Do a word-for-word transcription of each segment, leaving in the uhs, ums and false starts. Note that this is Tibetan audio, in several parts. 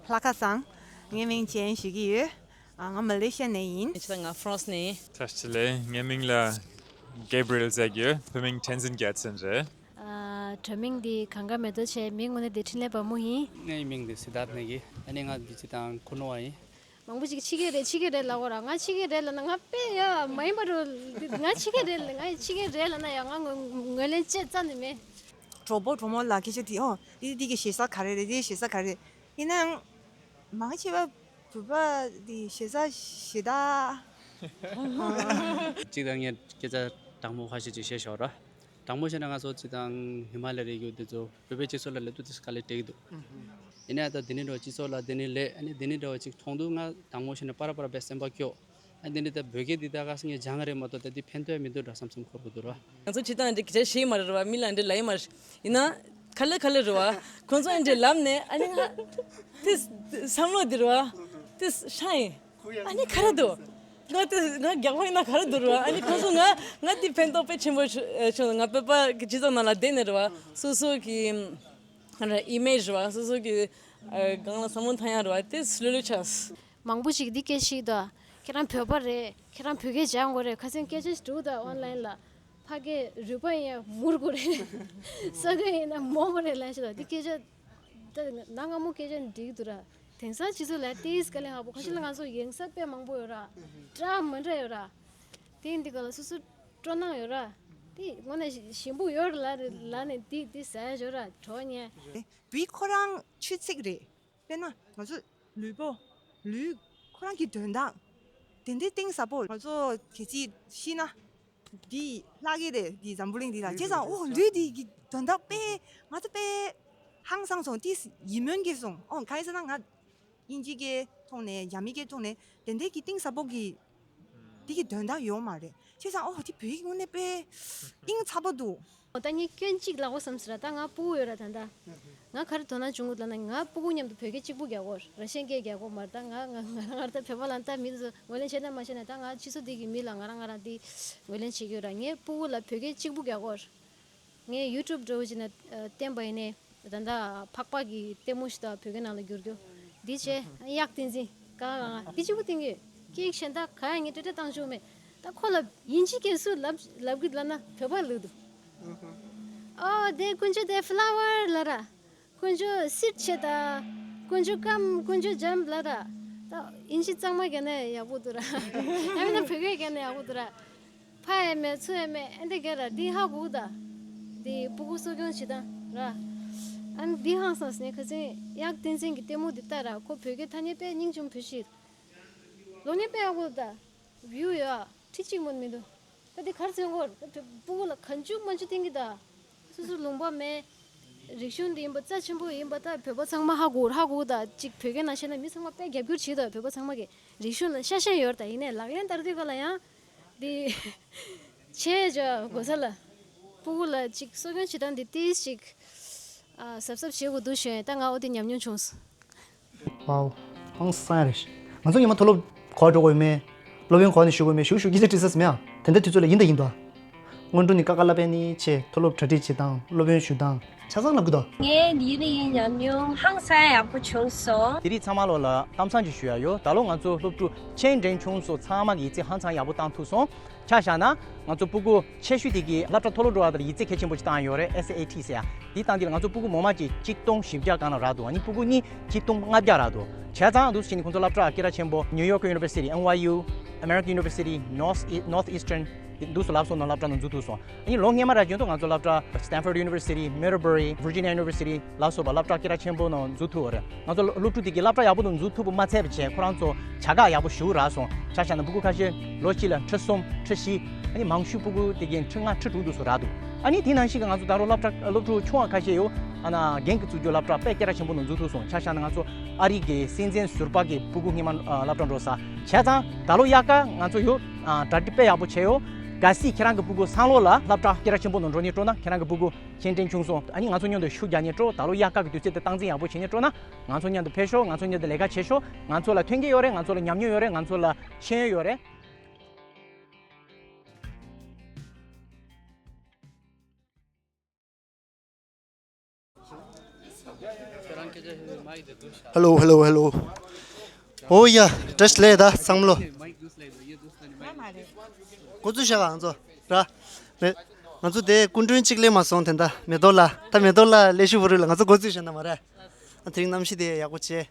ལྷ་ཁ་སང་། ངའི་མིང་ཅན་ཞུ་གི་ཡོད། ཨ། ང་མ་ལེ་ཤི་ཡ་ནས་ཡིན། ཁྱེད་ང་ཧྥ་རན་སི་ནས་ཡིན། བཀྲ་ཤིས་བདེ་ལེགས། ངའི་མིང་ལ་གེབ་རི་ཨེལ་ཟེར་གྱི་ཡོད། བོད་མིང་ཁྲེན་ཙིན་རྒྱལ་མཚན་རེད། ཨ། དྲ་མིང་འདི་གངས་དཀར་མེ་ཏོག་ཆེ། མིང་དངོས་གནས་འདི་འཕྲིན་ལས་དཔལ་མོ་ཡིན། ངའི་མིང་འདི་སི་དཱརྠ་ནས་གི། ཨ་ནི་ང་འདི་ཅི་དང་ཁུ་ནུ་བ་ཡིན། མང་པོ་ཞིག་ཕྱི་རྒྱལ་རེད། ཕྱི་རྒྱལ་རེད་ལབ་ཀྱི་ཡོད་ར། ང་ཕྱི་རྒྱལ་རེད་ལབ་ན་ང་དཔེ་ཡ་མ་ཡིན་པ་རུ། ང་ཕྱི་རྒྱལ་རེད་ལབ། ང་ཕྱི་རྒྱལ་རེད་ལབ་ན་ཡ་ང་ངོས་ངོས་ལེན་བྱེད་རྩ་ནས་མེད། གྲོགས་པོ་གྲོགས་མོ་ལ་སྐད་ཆ་དྲིས། ཨོ། འདི་འདི་གི་ཞེ་ས་ག་རེ་རེད། འདི་ཞེ་ས་ག་རེ་རེད། ཡིན་ནའང་མང་ཆེ་བ་བོད་པ་འདི་ཞེ་ས་ཞེ་ད། གཅིག་དང་ངས་སྐད་ཆ་དྲང་མོ་ཁ་ཤས་ཅིག་བཤད་ཤོག་ར། དྲང་མོ་བཤད་ན་ང་ཚོ་གཅིག་དང་ཧི་མ་ལ་ཡའི་རི་རྒྱུད་འདི་ཚོ་བོད་པའི་སྤྱི་ཚོགས་ལ་སླེབས་དུས་དེ་དཀའ་ལས་འཕྲད་ཀྱི་འདུག། ཡིན་ན་ད་འདི་ནས་འགྲོ་སྤྱི་ཚོགས་ལ་འདི་ནས་སླེབས། ཨ་ནི་འདི་ནས་འགྲོ་ཅིག་མཐོང་དུས་ང་དྲང་མོ་བཤད་ན་པར་པར་བའི་སེམས་པ་སྐྱོ། ཨ་འདི་འདྲ་ད་བོད་སྐད་འདི་ད་ག་སེ་ངས་སྦྱང་གི་རེད་མ་གཏོགས་ད་འདི་ཕན་ཐོགས་མི་འདུག་འདྲ་བསམ་བསམ་འཁོར་གི་འདུག་ར། ང་ཚོ་སྤྱིར་བཏང་འདི་སྐད་ཆ་བཤད་མ་རེད་ར་བ། མི་ལ་འདི་ལབ་ཡི་མ་རེད། ཡིན་ན་ག་ལེ་ག་ལེ་རེད་བ། ཁོང་ཚོ་འདི་ལབ་ནས་ཨ་ནི་ང་དེ་བསམ་བློ་འདི་རེད་བ། དེ་ཧྲ་ཡིན། ཨ་ནི་ག་རེ་འདུག། ང་དེ་ང་རྒྱག་པ་ཡིན་ན་ག་རེ་འདུག་རེད་བ། ཨ་ནི་ཁོང་ཚོ་ང་ང་འདི་ཕན་ཐོགས་དཔེ་ཆེན་པོ་བྱུང་། ང་བོད་པ་གི་སྤྱི་ཚོགས་ནང་ལ་བསྡད་ནས་རེད་བ། སོ་སོ་གི་ཨི་མེ་ཇི་རེད་བ། སོ་སོ་གི་སྒང་ལ་བསམ་བློ་ཐོན་ཡ་རེད་བ། དེ་ལྷོད་ལྷོད་ཆགས། མང་པོ་ཞིག་འདི་སྐད་ཤེས་དང་། ཁྱེད་རང་བོད་པ་རེད། ཁྱེད་རང་བོད་སྐད་སྦྱང་དགོས་རེད། ཁ་སང་སྐད་ཆ་ཞིག་འགྲོ་དང་ཨོན་ལན་ལ། ཕ་སྐད་རུས་པ་ཡིན་ཡང་མུར་དགོས་རེད། ས་སྐད་ཡིན་ན་མོ་དགོས་རེད་ལབ་ཤག་ད། འདི་སྐད་ཆ་ད་གནའ་སྔ་མོ་སྐད་ཆ་འགྲིག་འདུག་ར། དེང་སང་སྤྱི་ཚོགས་ལ་ཏིས་དཀའ་ལས་ཁག་པོ། ཁ་ཤས་ལ་ང་ཚོ་ཡིན་ས་དཔེ་མང་པོ་ཡོད་ར། འདྲ་མི་འདྲ་ཡོད་ར། དེ་འདི་ག་ལ་སོ་སོ་སྤྲོ་སྣང་ཡོད་ར། དེ་དངོས་གནས་ཞིམ་པོ་ཡོད་ར་ལ་ལ་ནས་འདི་འདི་ཟ་ཡ་ཡོད་ར། གྲོགས་ཉན། བུའི་ཁོ་རང་ཆོས་ཚིག་རེད། དཔེར་ན་ང་ཚོ་ལུས་པོ། ལུས་ཁོ་རང་གི་དོན་དག་དེ་འདྲའི་གཏིང་ཟབ་པོ། ང་ཚོ་གལ་སྲིད་ཤི་ན་འདི་ལྷག་གི་རེད། འདི་འཛམ་བུ་གླིང་འདི་ལ། བྱས་ཙང་ཨོ་ལུས་འདི་གི་དོན་དག་དཔེ་ང་ཚོ་དཔེ་ཧང་སངས་སོང་། དེ་ཡིད་སྨོན་སྐྱེས་སོང་། ཨོ་གང་ཡིན་ཟེར་ན་ང་དབྱིན་ཇི་སྐད་ཐོག་ནས་རྒྱ་མི་སྐད་ཐོག་ནས་དེ་འདྲའི་གི་གཏིང་ཟབ་པོ་གི་འདི་གི་དོན་དག་ཡོད་མ་རེད། བྱས་ཙང་ཨོ་དེ་བོད་ཡིག་དངོས་གནས་དཔེ་གཏིང་ཚ་པོ་འདུག། ད་ངས་སྐྱོན་གཅིག་ལབ་དགོས་བསམ་སོང་ར། ད་ང་སྤུ་གུ་ཡོད་ར། ད་ད་ང་ག་རེ་དོ་སྣང་བྱུང་གི་འདུག་ལབ་ན། ང་སྤུ་གུ་མཉམ་དུ་བོད་སྐད་གཅིག་པུ་རྒྱག་དགོས། ར་ཤན་སྐད་རྒྱག་དགོས་མ་རེད། ད་ང་ང་ང་རང་ད་བོད་པ་ལབ་ན་ད་མི་དེ་ཚོ་ངོས་ལེན་བྱས་ན་མ་བྱས་ན། ད་ང་སྤྱི་ཚོགས་འདི་གི་མི་ལ་ང་རང་ང་རང་འདི་ངོས་ལེན་བྱེད་ཀྱི་ཡོད་ར། ངའི་སྤུ་གུ་ལ་བོད་སྐད་གཅིག་པུ་རྒྱག་དགོས། ངས་ཡུ་ཊུབ་འདྲ་བོ་ཅིག་ནས་བསྟན་པ་ཡིན་ནའི། ད་ལྟ་ཕག་པ་གི་ལྟད་མོ་ཞིག་དང་བོད་སྐད་ནང་ལ་བསྒྱུར་རྒྱུ། འདི་བྱས་གཡག་བསྟན་འཛིན་ག་ག་ག་འདི་གཅིག་པུ་བསྟན་གྱི་ཡོད། སྐད་གཞན་དག་ག་ཡང་ངས་འགྲེལ་བཤད་བཏང་ཆོག་མེད། ད་ཁོ་ལ་དབྱིན་ཇི་སྐད་སུ་ལབ་ལབ་གི་ལབ་ན་བོད་པ་ལབ་འདུག། ཨོ་དེ་དཀོན་མཆོག་དེ་ཕ་ལ་ཝར་ལབ་ར། དཀོན་མཆོག་སིད་ཆེ་ད། དཀོན་མཆོག་སྐམ། དཀོན་མཆོག་འཇམ་ལབ་ར། ད་དབྱིན་ཇི་གཙང་མ་རྒྱག་ན་ཡག་པོ་འདུག་ར། ཡང་མིན་ན་བོད་སྐད་རྒྱག་ན་ཡག་པོ་འདུག་ར། ཕ་ཡ་མེད་ཚུ་ཡ་མེད་ཨེ་འདྲ་རྒྱག་ར། འདི་ཧ་གོ་ད། འདི་སྤུ་གུ་གསོ་སྐྱོང་བྱེད་སྟངས་ར། ཨ་ནི་འདི་ཧང་སངས་ནས་ཁ་སང་གཡག་བསྟན་འཛིན་གྱི་ལྟད་མོ་འདི་ལྟ་ར། ཁོ་བོད་སྐད་ཐ་སྙད་དཔེ་སྙིང་རྗེ་མོ་བོད་ཤེས། ལོ་ནས་དཔེ་ཡག་པོ་ད། བིའུ་ཡོད་ཨ། ཁྲི་གཅིག་མིན་མི་འདུག། ད་འདི་གར་ཚོན་གོ། ད་བོད་སྤུ་གུ་ལ་གང་བྱུང་མང་བྱུང་བསྟན་གྱི་ད། སོ་སོ་ལུང་པ་མེད། རིག་གཞུང་འདི་ཡིན་པ་རྩ་ཆེན་པོ་ཡིན་པ་ད་བོད་པ་ཚང་མ་ཧ་གོ་ཧ་གོ་ད། གཅིག་བོད་སྐད་ནང་བཤད་ན་མི་ཚང་མ་དཔེ་རྒྱབ་སྐྱོར་བྱེད་ད། བོད་པ་ཚང་མ་གི་རིག་གཞུང་ལ་ཤ་ཞེན་ཡོད་ད། ཡིན་ནའི་ལག་ལེན་བསྟར་དུས་ག་ལ་ཡང་འདི་བྱས་ཇ་གོ་ས་ལ་སྤུ་གུ་ལ་གཅིག་གསོ་སྐྱོང་བྱེད་སྟངས་འདི་ཏིས་གཅིག་ཨ་གཟབ་གཟབ་བྱེད་དགོས་འདུག་ཞུ་ཡ། ད་ང་འོ་དེ་ཉམས་མྱོང་བྱུང་སོང་། ཝའོ། ཧང་སང་རེད། ང་ཚོ་ཉི་མ་མཐོ་སློབ་གོ་འགྲོ་དགོས་མེད། སློབ་ཡོན་གོ་ནས་ཞུ་དགོས་མེད། ཞུ་ཞུ་སྐད་ཆ་དྲིས་ས་མེད་ཨ། དེ་འདྲ་དུས་ཚོད་ལ་ཡིན་ད་ཡིན་ད། སྔོན་འགྲོ་ནས་ཀ་ཀ་བསླབ་པའི་ནི་ཆེ། མཐོ་སློབ་གྲ་སྒྲིག་བྱེད་སྟངས། སློབ་ཡོན་ཞུ་སྟངས་ཆ་ཚང་ལབ་གི་འདུག། ངས་ཡིན་ནི་ཡིན། ཉམས་མྱོང་ཧང་སང་ཡག་པོ་བྱུང་སོང་། དེ་རིང་ཚང་མ་ལོ་ལ་གཏམ་བཟང་ཅིག་ཞུ་ཡ་ཡོད། ད་ལོ་ང་ཚོ་སློབ་ཕྲུག་ཆེན་འབྲིང་ཆུང་སོགས་ཚང་མ་གི་ཡིག་ཚད་ཧང་སང་ཡག་པོ་བཏང་ཐུབ་སོང་། ཆ་བཞག་ན་ང་ཚོ་སྤུ་གུ་ཆེ་ཤོས་དེ་གི་སློབ་གྲྭ་མཐོ་སློབ་འགྲོ་བ་དེར་ཡིག་ཚད་གལ་ཆེན་པོ་ཅིག་བཏང་ཡོད་རེད། ཨེས་ཨེ་ཨེ་ཊི་ཟེར་ཡ། དེ་བཏང་དུས་ལ་ང་ཚོ་སྤུ་གུ་ངོ་མ་ཅིག་གཅིག་སྟོང་བཞི་བརྒྱ་སྒང་ལ་རག་འདུག། ཨ་ནི་སྤུ་གུ་གཉིས་གཅིག་སྟོང་ལྔ་བརྒྱ་རག་འདུག། བྱས་ཙང་འདུག་སེ་བྱས་ནས་ཁོང་ཚོ་སློབ་གྲྭ་སྐད་གྲགས་ཆེན་པོ་New York University, N Y U, American University, North Northeastern འདུག་སེ་ལབ་སོང་ན་སློབ་གྲྭ་ནང་འཛུལ་ཐུབ་སོང་། ཨ་ནི་ལོ་སྔོན་མ་ར་བྱས་དུས་ང་ཚོ་སློབ་གྲྭ་Stanford University, Middlebury, Virginia University ལ་སོགས་པ་སློབ་གྲྭ་སྐད་གྲགས་ཆེན་པོ་ནང་འཛུལ་ཐུབ་པ་རེད། ང་ཚོ་སློབ་ཕྲུག་དེ་གི་སློབ་གྲྭ་ཡག་པོ་ནང་འཛུལ་ཐུབ་པ་མ་ཚད་པ་བྱས་ཁོ་རང་ཚོ་བྱ་དགའ་ཡག་པོ་ཞེ་པོ་རག་སོང་། ཆ་བཞག་ན་སྤུ་གུ་ཁ་ཤས་ལོ་གཅིག་ལ་ཁྲི་གསུམ་ཁྲི་བཞི། ཨ་ནི་མང་ཤོས་སྤུ་གུ་དེ་གའི་ཁྲི་ལྔ་ཁྲི་དྲུག་འདུག་སེ་རག་འདུག། ཨ་ནི་དེ་ནང་བཞིན་གྱི་ང་ཚོ་ད་རུང་སློབ་གྲྭ་སློབ་ཕྲུག་ཆུང་བ་ཁ་ཤས་ཡོད། ཨ་ན་རྒན་གྱིས་བཙུགས་རྒྱུ་སློབ་གྲྭ་དཔེ་སྐད་གྲགས་ཆེན་པོ་ནང་འཛུལ་ཐུབ་སོང་། ཆ་བཞག་ན་ང་ཚོ་ཨ་རི་གི་སྲིད་འཛིན་ཟུར་པ་གི་སྤུ་གུ་སྔོན་མ་ཨ་སློབ་གྲྭ་འགྲོ་ས། བྱས་ཙང་ད་ལོ་དབྱར་ཁ་ང་ཚོ་ཡོད། ཨ་གྲ་སྒྲིག་དཔེ་ཡག་པོ་བྱས་ཡོད། གལ་སྲིད་ཁྱེད་རང་གི་སྤུ་གུ་སང་ལོ་ལ་སློབ་གྲྭ་སྐད་གྲགས་ཆེན་པོ་ནང་འགྲོ་ནས་སྤྲོ་ན། ཁྱེད་རང་གི་སྤུ་གུ་ཆེ་འབྲིང་ཆུང་སོགས་ཨ་ནི་ང་ཚོ་མཉམ་དུ་ཤུགས་རྒྱག་ནས་སྤྲོ། ད་ལོ་དབྱར་ཁ་གི་དུས་ཚོད་དེ་སྟངས་འཛིན་ཡག་པོ་བྱས་ནས་སྤྲོ་ན། ང་ཚོ་མཉམ་དུ་ཕེབས་ཤོག། ང་ཚོ་མཉམ་དུ་ལས་ཀ་བྱེད་ཤོག། ང་ཚོ་ལ་ཐོན་སྐྱེད་ཡོད་རེད། ང་ཚོ་ལ་ཉམས་མྱོང་ཡོད་རེད། ང་ཚོ་ལ་ཤེས་ཡོན་ཡོད་རེད། ཁྱེད་རང་སྐད་ཆ་ཞུ་མ། Hello, hello, hello. ཨོ་ཡ། བཀྲ་ཤིས་བདེ་ལེགས་ད་ཚང་མ་ལོ། འགོ་འཛུགས་བྱ་ག་ང་ཚོ་ར། མེ། ང་ཚོ་དེ་སྐུ་མགྲོན་གཅིག་སླེབས་མ་སོང་། དེ་འདྲ་མེ་ཏོག་ལགས། ད་མེ་ཏོག་ལགས་སླེབས་ཤུགས་བུ་རུ་ལ་ང་ཚོ་འགོ་འཛུགས་བྱས་ན་མ་རེད། ཨ་དེ་རིང་གནམ་གཤིས་དེ་ཡག་པོ་བྱས།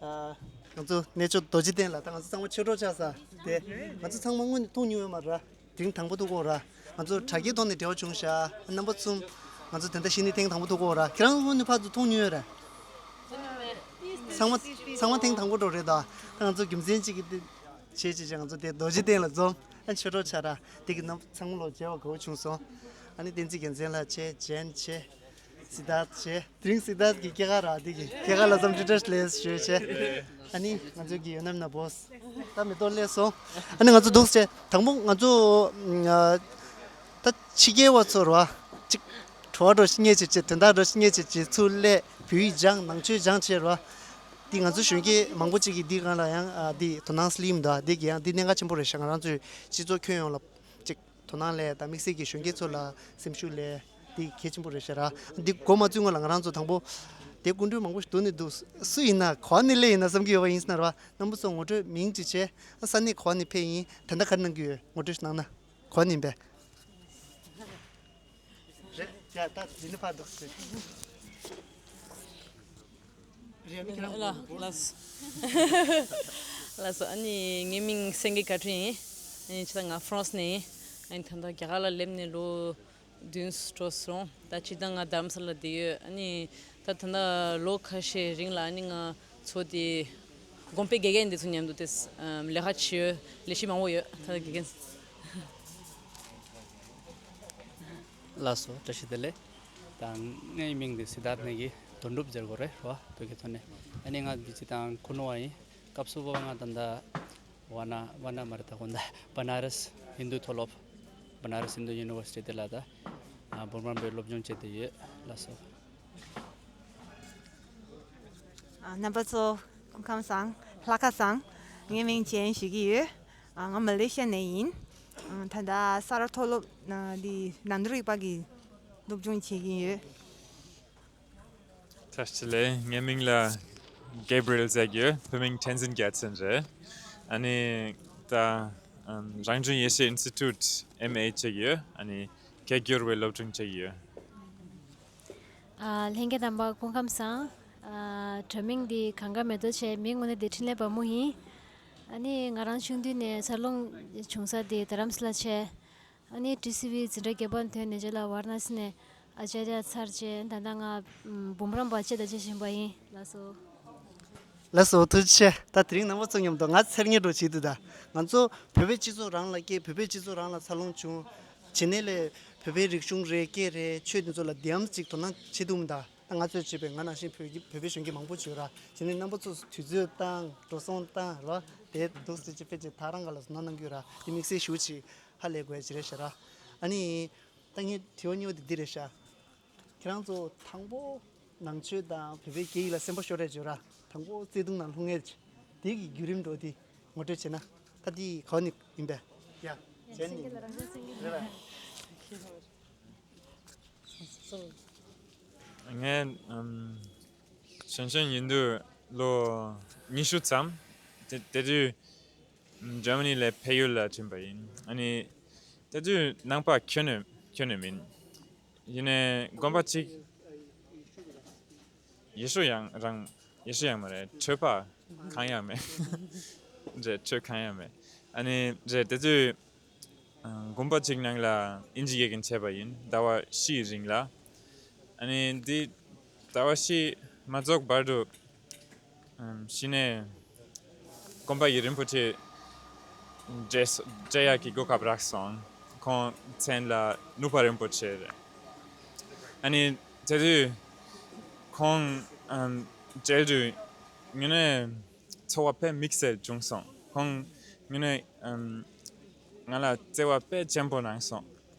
ཨ་ང་ཚོ་གནས་མཆོག་རྡོ་རྗེ་གདན་ལ་ད་ང་ཚོ་ཚང་མ་ཆོས་གྲོགས་ཆགས་ས་དེ། ང་ཚོ་ཚང་མ་སྔོན་ནས་མཐོང་མྱོང་ཡོད་མ་རེད། དེ་རིང་དང་པོ་ཐུག་གོ་ར། ང་ཚོ་དྲ་རྒྱའི་ཐོག་ནས་འབྲེལ་བ་བྱུང་ཤག་རྣམ་པ་གསུམ། ང་ཚོ་དེ་འདྲ་ཤི་ནི་ཐེངས་དང་པོ་ཐུག་གོ་ར། ཁྱེད་རང་སྔོན་ནས་ཕར་ཚུར་མཐོང་མྱོང་ཡོད་རེད། ཚང་མ་ཚང་མ་ཐེངས་དང་པོ་འགྲོ་རེད་ད། ད་ང་ཚོ་རྒྱུ་མཚན་གཅིག་གིས་དེ་བྱས་བྱས་བྱས་ང་ཚོ་དེ་རྡོ་རྗེ་གདན་ལ་འཛོམས། ཨ་ཆོས་གྲོགས་ཆགས་ར། དེ་གི་རྣམ་ཚང་མ་ལོ་མཇལ་བ་དགའ་བོ་བྱུང་སོང་། ཨ་ནི་བསྟན་འཛིན་རྒྱལ་མཚན་ལགས་བྱས། ཇན་བྱས། སི་དཱརྠ་བྱས། དེ་རིང་སི་དཱརྠ་གི་སྐྱེས་སྐར་ར། དེ་གི་སྐྱེས་སྐར་ལ་བསམ་ཚུལ་བཀྲ་ཤིས་བདེ་ལེགས་ཞུ་བྱས། ཨ་ནི་ང་ཚོ་གི་ཡོད་ནམ་ན་བོས། ད་མེ་ཏོག་སླེབས་སོང་། ཨ་ནི་ང་ཚོ་འདུག་སེ་དང་པོ་ང་ཚོ་ཨ་ད་ཕྱི་རྒྱལ་བ་ཚོ་ར། གཅིག་གྲོ་བ་འགྲོ་ཤི་ཉེ་ཆེ་ཆེ། དོན་དག་འགྲོ་ཤི་ཉེ་ཆེ་ཆེ། ཚུར་སླེབས་བོད་ཡིག་སྦྱངས། ནང་ཆོས་སྦྱངས་བྱས་ར། འདི་ང་ཚོ་གཞོན་སྐྱེས་མང་པོ་ཅིག་གིས་འདི་སྒང་ལ་ཡང་ཨ་འདི་དོ་སྣང་སླེབས་འདུག་འདི་གི་ཡང་འདི་གནད་འགག་ཆེན་པོ་རེད་ཤག་ང་རང་ཚོའི་སྤྱི་ཚོགས་ཁྱོན་ཡོངས་ལ་ཅིག་དོ་སྣང་སླེབས་དང་། དམིགས་བསལ་གྱི་གཞོན་སྐྱེས་ཚོ་ལ་སེམས་ཤུགས་སླེབས། འདི་གལ་ཆེན་པོ་རེད་ཤག་ར། འདི་འགོ་མ་བཙུགས་སྔོན་ལ་ང་རང་ཚོ་དང་པོ་དེ་སྐུ་མགྲོན་མང་པོ་ཞིག་འདུག་ནི་འདུག་སུ་ཡིན་ན་ག་བ་ནས་སླེབས་ཡིན་ན་བསམ་གྱི་ཡོད་པ་ཡིན་ན་ར། རྣམ་པ་ཚོ་ངོ་སྤྲོད་མིང་ཅིག་བྱས། ས་གནས་ག་བ་ནས་ཕེབས་ཡིན། ད་ལྟ་ག་རེ་གནང་གི་ཡོད། ངོ་སྤྲོད་ཞིག་གནང་ན། ག་བ་ནས་ཡིན་པས། རེད་ཡ། ད་འདི་ནི་ཕར་འདུག་སེ། རེད། ཨ་ནི་ཁྱེད་རང་ལ་ལགས་སོ། ལགས་སོ། ཨ་ནི་ངའི་མིང་སེང་གེ་བཀའ་དྲིན་ཡིན། ཨ་ནི་ཕྱི་ཟླ་ལྔ་ཧྥ་རན་སི་ནས་ཡིན། ཨ་ནི་ད་ལྟ་རྒྱ་གར་ལ་སླེབས་ནས་ལོ་བདུན་འགྲོ་སོང་། ད་སྤྱིར་བཏང་ང་རྡ་རམ་ས་ལ་བསྡད་ཡོད། ཨ་ནི་ད་ད་ལྟ་ལོ་ཁ་ཤས་རིང་ལ་ཨ་ནི་ང་ཚོ་དེ་དགོན་པའི་དགེ་རྒན་དེ་ཚོ་མཉམ་དུ་དེ་ལས་ཀ་བྱེད་ཡོད། ལས་གཞི་མང་པོ་ཡོད། ད་ལྟ་དགེ་རྒན། ལགས་སོ། བཀྲ་ཤིས་བདེ་ལེགས། ད་ངའི་མིང་འདི་སི་དཱརྠ་ནས་ཀྱི་དོན་གྲུབ་ཟེར་གོ་རེད་རོ། བོད་སྐད་ཐོག་ནས། ཨ་ནི་ང་འདི་ཅི་དང་ཁུ་ནུ་བ་ཡིན། སྐབས་སུ་བབ་ང་ད་ལྟ་ཝ་ན་ཝ་ན་མ་རེད། ད་གོ་ད་བ་ན་རས་ཧིན་དུ་མཐོ་སློབ། བ་ན་རས་ཧིན་དུ་ཡུ་ནི་ཝར་སི་ཊི་དེ་ལ་ད་ཨ་འབུམ་རམས་པའི་སློབ་སྦྱོང་བྱེད་དེ་ཡོད། ལགས་སོ། ཨ་རྣམ་པ་ཚོ་སྐུ་ཁམས་བཟང་། ལྷ་ཁ་བཟང་། ངའི་མིང་ཅན་ཞུ་གི་ཡོད། ཨ་ང་མ་ལེ་ཤི་ཡ་ནས་ཡིན། ཨ་ད་ལྟ་ས་རཱ་མཐོ་སློབ་ཨ་འདི་ནང་དོན་རིག་པ་གི་སློབ་སྦྱོང་བྱེད་ཀྱིན་ཡོད། བཀྲ་ཤིས་བདེ་ལེགས། ངའི་མིང་ལ་གེབ་རི་ཨེལ་ཟེར་གྱི་ཡོད། བོད་མིང་བསྟན་འཛིན་རྒྱལ་མཚན་རེད། ཨ་ནི་ད་ཨམ་རང་བྱུང་ཡེ་ཤེས་ཨིན་སི་ཊི་ཊུཊ་ཨེམ་ཨེ་བྱེད་ཀྱི་ཡོད། ཨ་ནི་སྐད་སྒྱུར་བའི་སློབ་སྦྱོང་བྱེད་ཀྱི་ཡོད། ཨ་ལྷན་རྒྱས་རྣམ་པ་སྐུ་ཁམས་བཟང་། ཨ་དྲ་མིང་འདི་གངས་དཀར་མེ་ཏོག་བྱས། མིང་དངོས་གནས་འདི་འཕྲིན་ལས་དཔལ་མོ་ཡིན། ཨ་ནི་ང་རང་ཆུང་དུས་ནས་འཚར་ལོངས་བྱུང་ས་འདི་རྡ་རམ་ས་ལ་བྱས། ཨ་ནི་ཊི་སི་ཝི་འཛིན་གྲྭ་བརྒྱད་པ་ཐོན་ནས་རྗེས་ལ་ཝཱ་ར་ཎ་སི་ནས་ཨ་ཅཱརྱ་ཚར་རྗེས་ད་ལྟ་ང་འབུམ་རམས་པ་བྱས་དང་བྱེད་བཞིན་པ་ཡིན། ལགས་སོ། ལགས་སོ། ཐུགས་རྗེ་ཆེ། ད་དེ་རིང་རྣམ་པ་ཚོ་མཉམ་དུ་ང་ཚེ་རིང་འགྲོ་བྱེད་དུས་ད་ང་ཚོ་བོད་པའི་སྤྱི་ཚོགས་རང་ལ་སྐྱེས། བོད་པའི་སྤྱི་ཚོགས་རང་ལ་འཚར་ལོངས་བྱུང་། བྱེད་ནས་ལས་བོད་པའི་རིག་གཞུང་རེད། སྐད་རེད། ཆོས་དེ་ཚོ་ལ་དེའམ་ཅིག་དོ་སྣང་བྱེད་ཐུབ་མི་ད། ད་ང་ཚོས་བྱས་པའི་ང་ནང་བཞིན་བོད་ཀྱི་བོད་པའི་གཞོན་སྐྱེས་མང་པོ་བྱོས་ར། བྱས་ནས་རྣམ་པ་ཚོ་དུས་ཚོད་བཏང་། འགྲོ་སོང་བཏང་ར། དེ་འདུག་སེ་ཅིག་ཕལ་ཆེར་ད་རང་ག་ལ་སོང་ན་གནང་གི་ཡོད་ར། དེ་དམིགས་བསལ་ཞུ་ཅིག་ཧ་ལས་དགོས་ཡ་ཅིག་རེད་ཤག་ར། ཨ་ནི་ད་ངས་དྲི་བ་གཉིས་པ་དེ་འདི་རེད་ཤག་ཁྱེད་རང་ཚོ་དང་པོ་ནང་ཆོས་དང་བོད་པའི་སྐད་ཡིག་ལ་སེམས་པ་ཤོར་རེད་བརྗོད་ར། དང་པོ་བརྩེ་དུང་ནང་ལྷུང་ངེས་དེ་གི་བརྒྱུད་རིམ་འགྲོ་དེ་ངོ་སྤྲོད་བྱས་ན། ད་དེ་ག་བ་ནས་ཡིན་པས། ཡ། ཇན་ནས་ཡིན། རེད་པས། ངས་ཨམ་གཞོན་གཞོན་ཡིན་དུས་ལོ་ཉི་ཤུ་ཙམ། དེ་དེ་དུས་འཇར་མ་ནི་ལ་ཕེབས་ཡུལ་ལ་ཕྱིན་པ་ཡིན། ཨ་ནི་དེ་དུས་ནང་པ་ཁྱོན་ནས་ཁྱོན་ནས་མིན། ཡིན་ནའི་དགོན་པ་གཅིག་ཡེ་ཤུ་ཡང་རང་ཡེ་ཤུ་ཡང་མ་རེད། ཆོས་པ་གང་ཡང་མེད། རེད། ཆོས་གང་ཡང་མེད། ཨ་ནི་རེད། དེ་དུས་ཨ་དགོན་པ་གཅིག་ནང་ལ་དབྱིན་ཇི་དགེ་རྒན་བྱས་པ་ཡིན། ཟླ་བ་བཞིའི་རིང་ལ། ཨ་ནི་འདི་ཟླ་བ་བཞི་མ་རྫོགས་བར་དུ་ཨམ་གཞི་ནས་དགོན་པ་ཡི་རིན་པོ་ཆེ་མཇལ་སོ་མཇལ་ཡག་གི་གོ་སྐབས་རག་སོང་། ཁོང་མཚན་ལ་ནུབ་པ་རིན་པོ་ཆེ་རེད། ཨ་ནི་དེ་དུས་ཁོང་ཨམ་མཇལ་དུས་དངོས་གནས་ཚོར་བ་དཔེ་དམིགས་བསལ་བྱུང་སོང་། ཁོང་དངོས་གནས་ཨམ་ང་ལ་བརྩེ་བ་དཔེ་ཆེན་པོ་གནང་སོང་།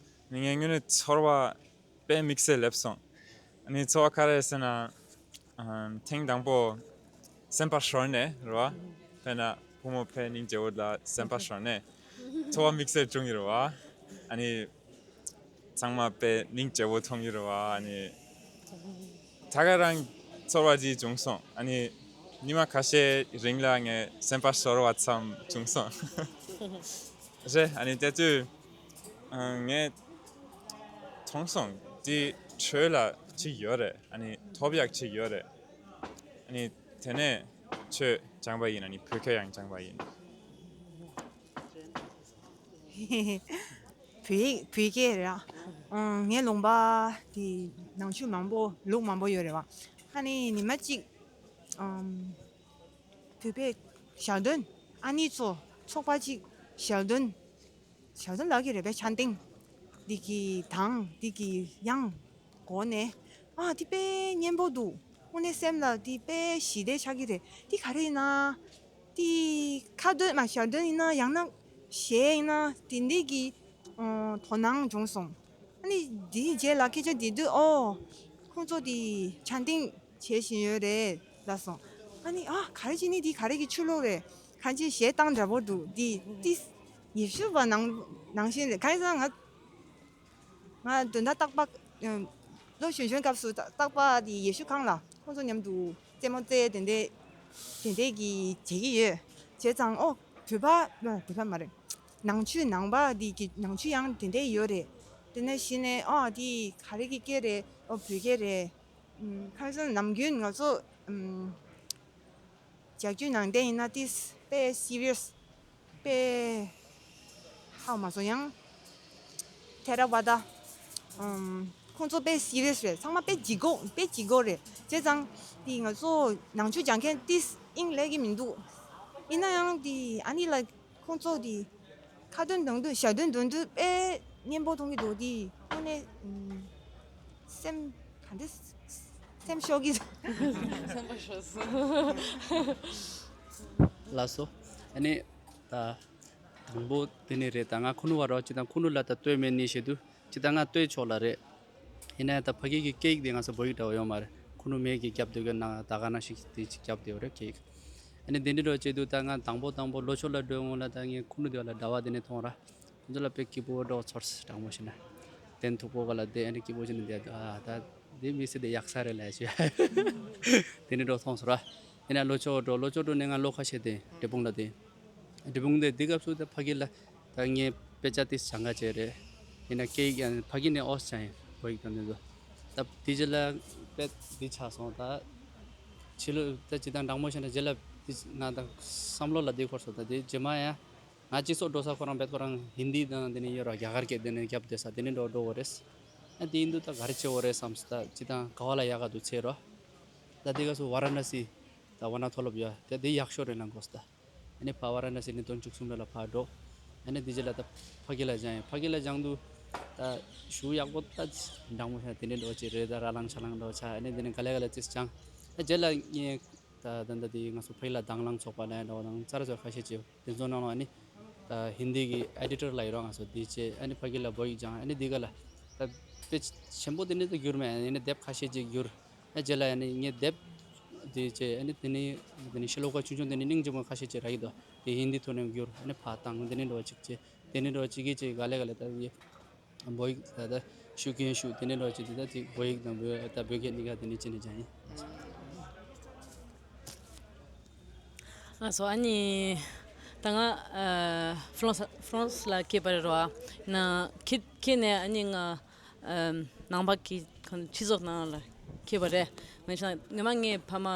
ངས་དངོས་གནས་ཚོར་བ་དཔེ་དམིགས་བསལ་སླེབས་སོང་། ཨ་ནི་ཚོར་བ་ག་རེ་ཟེར་ན། ཨམ་ཐེངས་དང་པོ་སེམས་པ་ཤོར་ནས་རེད་བ། དཔེར་ན་བུ་མོ་དཔེ་སྙིང་རྗེ་བོ་ལ་སེམས་པ་ཤོར་ནས་ཚོར་བ་དམིགས་བསལ་བྱུང་གི་རེད་བ། ཨ་ནི་ཚང་མ་དཔེ་སྙིང་རྗེ་བོ་མཐོང་གི་རེད་བ། ཨ་ནི་ད་ག་རང་ ཚོར་བ་འདི་བྱུང་སོང་། ཨ་ནི་ཉི་མ་ཁ་ཤས་རིང་ལ་ངའི་སེམས་པ་ཤོར་བ་ཙམ་བྱུང་སོང་། རེད། ཨ་ནི་དེ་དུས་ཨ་ངས་མཐོང་སོང་། འདི་ཆོས་ལ་གཅིག་ཡོད་རེད། ཨ་ནི་ཐོབ་ཡག་གཅིག་ཡོད་རེད། ཨ་ནི་དེ་ནས་ཆོས་སྦྱངས་པ་ཡིན། ཨ་ནི་བོད་སྐད་ཡང་སྦྱངས་པ་ཡིན། བོད་ཡིག་བོད་སྐད་རེད་ཨ། ཨང་། ངའི་ལུང་པ་དེ་ནང་ཆོས་མང་པོ་ལུགས་མང་པོ་ཡོད་རེད་བ། ཨ་ནི་ཉི་མ་གཅིག་ཨམ། བོད་པའི་ཞལ་འདོན། ཨ་ནི་ཚོ་ཚོགས་པ་གཅིག་ཞལ་འདོན། ཞལ་འདོན་ལབ་ཀྱི་རེད་པས། ཆ་སྟེང་འདི་གི་གདངས་འདི་གི་དབྱངས་གོ་ནས། ཨ་འདི་དཔེ་སྙན་པོ་འདུག། དངོས་གནས་སེམས་ལ་འདི་དཔེ་ཞི་བདེ་ཆགས་ཀྱི་རེད། འདི་ག་རེ་ཡིན་ན། འདི་ཁ་འདོན་མ་ཞལ་འདོན་ཡིན་ན། ཡང་ན་གཞས་ཡིན་ན། དེ་འདྲའི་གི་ཨ་དོ་སྣང་བྱུང་སོང་། ཨ་ནི་འདིའི་རྗེས་ལ་སྐད་ཆ་འདྲི་དུས། ཨོ། ཁོང་ཚོ་འདི་ཆ་སྟེང་བྱེད་བཞིན་ཡོད་རེད་ལབ་སོང་། ཨ་ནི་ཨ་ག་རེ་བྱས་ནི། འདི་ག་རེ་གི་ཆོས་ལུགས་རེད། གང་ཅི་གཞས་བཏང་འདྲ་པོ་འདུག། འདི་ཏིས་ཉི་ཤུ་བ་ནང་ནང་བཞིན་རེད། གང་ཡིན་ཟེར་ན་ང་ང་དོན་དག་རྟག་པར་ཨ་ལོ་གཞོན་གཞོན་སྐབས་སུ་རྟག་པར་དེ་ཡེ་ཤུ་ཁང་ལ་ཁོང་ཚོ་མཉམ་དུ་རྩེད་མོ་རྩེ། དེ་འདྲས་དེ་འདྲས་ཀྱི་བྱེད་ཀྱི་ཡོད། བྱས་ཙང་ཨོ་བོད་པ་བོད་པ་མ་རེད། ནང་ཆོས་ནང་པ་དེ་གི་ནང་ཆོས་ཡང་དེ་འདྲས་ཡོད་རེད། དེ་ནས་གཞི་ནས་ཨོ་དེ་ག་རེ་གི་སྐད་རེད། ཨོ་བོད་སྐད་རེད། ཁ་སང་ནམ་རྒྱུན་ང་ཚོ་ཨམ། རྒྱ་རྒྱུད་ནང་བསྟན་ཡིན་ན་ཏིས་དཔེ་སི་རི་ཡས་དཔེ་ཧ་མ་སོང་། ཡང་ཐེ་ར་བ་ད་ཨམ། ཁོང་ཚོ་དཔེ་སི་རི་ཡས་རེད། ཚང་མ་དཔེ་ལྗིད་ཁོག་དཔེ་ལྗིད་ཁོག་རེད། བྱས་ཙང་དེ་ང་ཚོ་ནང་ཆོས་སྦྱང་མཁན་ཏིས་དབྱིངས་ལེགས་ཀྱི་མི་འདུག། ཡིན་ན་ཡང་དེ་ཨ་ནི་ལ་ཁོང་ཚོ་དེ་ཁ་འདོན་འདོན་དུས་ཞལ་འདོན་འདོན་དུས་དཔེ་སྙན་པོ་མཐོང་གི་འདུག། དེ་དངོས་གནས་ཨམ། སེམས་ག་འདྲ་སེམས་ཤོར་གྱི་འདུག། སེམས་པ་ཤོར་སོང་། ལགས་སོ། ཨ་ནི་ད་དང་པོ་དེ་ནས་རེད། ད་ང་ཁུ་ནུ་བ་རོགས་ཅི་དང་ཁུ་ནུ་ལ་ད་ལྟོས་མེད་ནི་བྱེད་དུས་ཅི་ད་ང་ལྟོས་ཆོག་ལ་རེད། ཡིན་ན་ད་ཕ་གི་གི་སྐད་ཡིག་དེ་ང་ཚོ་བོད་ཡིག་འདྲ་བོ་ཡོད་མ་རེད། ཁུ་ནུ་མེད་ཀྱི་རྒྱབ་སྡོད་ཀྱི་ན་ད་ག་ན་ཞིག་དེ་ཅིག་རྒྱབ་སྡོད་རེད་སྐད་ཡིག། ཨ་ནི་དེ་འདྲ་འགྲོ་བྱེད་དུས་ད་ང་དང་པོ་དང་པོ་ལྷོ་ཕྱོགས་ལ་འགྲོ་སྔོན་ལ་ད་ངས་ཁུ་ནུ་དེ་བ་ལ་ཟླ་བ་དེ་ནས་མཐོང་ར། ཁོ་ཚོ་ལ་དཔེ་སྐྱིད་པོ་འགྲོ་ཚོར་སོང་། དྲང་མོ་བཤད་ན། དེ་མཐུག་པོ་ག་ལ་དེ་ཨ་ནི་སྐྱིད་པོ་བྱས་ནས་བསྡད་འདུག། ཨ་ད་དེ་མི་སྲིད་དེ་ཡག་ས་རེད་ལབ་བྱས། དེ་ནས་འགྲོ་མཐོང་སོང་ར། ཡིན་ན་ལྷོ་ཕྱོགས་འགྲོ་ལྷོ་ཕྱོགས་འགྲོ་ནས་ང་ལོ་ཁ་ཤས་དེ་འབྲས་སྤུངས་ལ་དེ། འབྲས་སྤུངས་དེ་དེ་སྐབས་སུ་ད་ཕ་གི་ལ་ད་ངས་དཔེ་ཆ་དེ་སྦྱང་ག་བྱས་རེད། ཡིན་ན་སྐད་ཡིག་ཡང་ཕ་གི་ནས་ཨོ་སྦྱང་ཡིན་བོད་ཡིག་དང་དེ་ཚོ། ད་དེ་རྗེས་ལ་དཔེ་འདི་ཆགས་སོང་ད། ཕྱི་ལོ་ད་ཇི་ལྟར་དྲང་མོ་བཤད་ན་རྗེས་ལ་འདི་ང་ད་བསམ་བློ་ལ་འདི་འཁོར་སོང་ད། དེ་རྗེས་མ་ཡང་ང་སྤྱི་ཚོགས་འགྲོ་ས་ཁོ་རང་བེད་ཁོ་རང་ཧིན་དི་དང་དེ་ནས་ཡོད་ར་རྒྱ་གར་སྐད་དེ་ནས་རྒྱབ་བསྡད་ས་དེ་ནས་འགྲོ་འགྲོ་བ་རེད། ཨ་དེ་ཡིན་དུས་ད་ག་རེ་བྱེད་འོ་རེད་བསམ་སོང་ད་ཇི་ལྟར་ག་བ་ལ་ཡག་ག་འདུག་ཚེ་རོ། ད་དེ་ག་སུ་ཝ་ར་ཎ་སི་ད་ཝ་ན་མཐོ་སློབ་ཡོད་ད་དེ་ཡག་ཤོས་རེད་ལབ་གོ་སོང་ད། ཨ་ནི་ཕ་ཝ་ར་ཎ་སི་ནས་དོན་བཅུ་གསུམ་ལ་ལ་ཕ་འགྲོ། ཨ་ནི་དེ་རྗེས་ལ་ད་ཕ་གི་ལ་སྦྱང་ཡིན། ཕ་གི་ལ་སྦྱང་དུས་ད་ཞུ་ཡག་པོ་ད་འདྲ་མོ་ཤ་དེ་འདྲའི་འགྲོ་ཅིག་རེད། ད་ར་ལང་ཆ་ལང་འགྲོ་ཆ་ཨ་ནི་དེ་ནས་ག་ལེ་ག་ལེ་ཙིས་སྦྱང་། ཨ་རྗེས་ལ་ངས་ད་ད་ད་དེ་ང་ཚོ་ཕ་གི་ལ་དང་བླངས་ཚོགས་པ་ནས་འགྲོ་དང་ཙ་ར་ཙ་ཁ་ཤས་ཅིག་དེ་ཚོ་ནང་ལ་ཨ་ནི་ད་ཧིན་དི་གི་ཨེ་ཌི་ཊར་ལ་ཡོད་ར་ང་ཚོ་དེ་བྱས་ཨ་ནི་ཕ་གི་ལ་བོད་ཡིག་སྦྱང་ཨ་ནི་དེ་ག་ལ་ད་དཔེ་ཆེན་པོ་དེ་འདྲ་ད་བསྒྱུར་མེད། ཨ་ནི་དེབ་ཁ་ཤས་ཅིག་བསྒྱུར། ཨ་རྗེས་ལ་ཡང་ནི་ངས་དེབ་དེ་བྱས་ཨ་ནི་དེ་ནི་དེ་ནི་ཤོ་ལོ་ཀ་ཆུང་ཆུང་དེ་ནི་སྙིང་རྗེ་མོ་ཁ་ཤས་ཅིག་རག་གི་འདུག། དེ་ཧིན་དི་ཐོག་ནས་བསྒྱུར་ཨ་ནི་ཕར་བཏང་དེ་ནི་འགྲོ་བ་ཅིག་བྱས་དེ་ནི་འགྲོ་བ་ཅིག་གིས་ཅིག་ག་ལེ་ག་ལེ་ད་ཡེ་བོད་ཡིག་ད་ད་ཤུགས་རྐྱེན་ཞུགས་དེ་ནི་འགྲོ་བ་ཅིག་དེ་ད་ཅིག་བོད་ཡིག་དང་བོད་ད་བོད་སྐད་གཉིས་ཀ་དེ་ནི་ཅི་ནས་སྦྱང་ཡིན། ང་ཚོ་ཨ་ནི་ད་ང་ཨ་ཧྥ་རན་སི་ཧྥ་རན་སི་ལ་སྐྱེས་པ་རེད་རོ། ཨ་ན་ཁྱེད་ཁྱེད་ནས་ཨ་ནི་ང་ཨམ་ནང་པ་གི་ཁོང་སྤྱི་ཚོགས་ནང་ལ་སྐྱེས་པ་རེད། ང་ཚོ་ངོ་མ་ངའི་ཕ་མ་ཨ་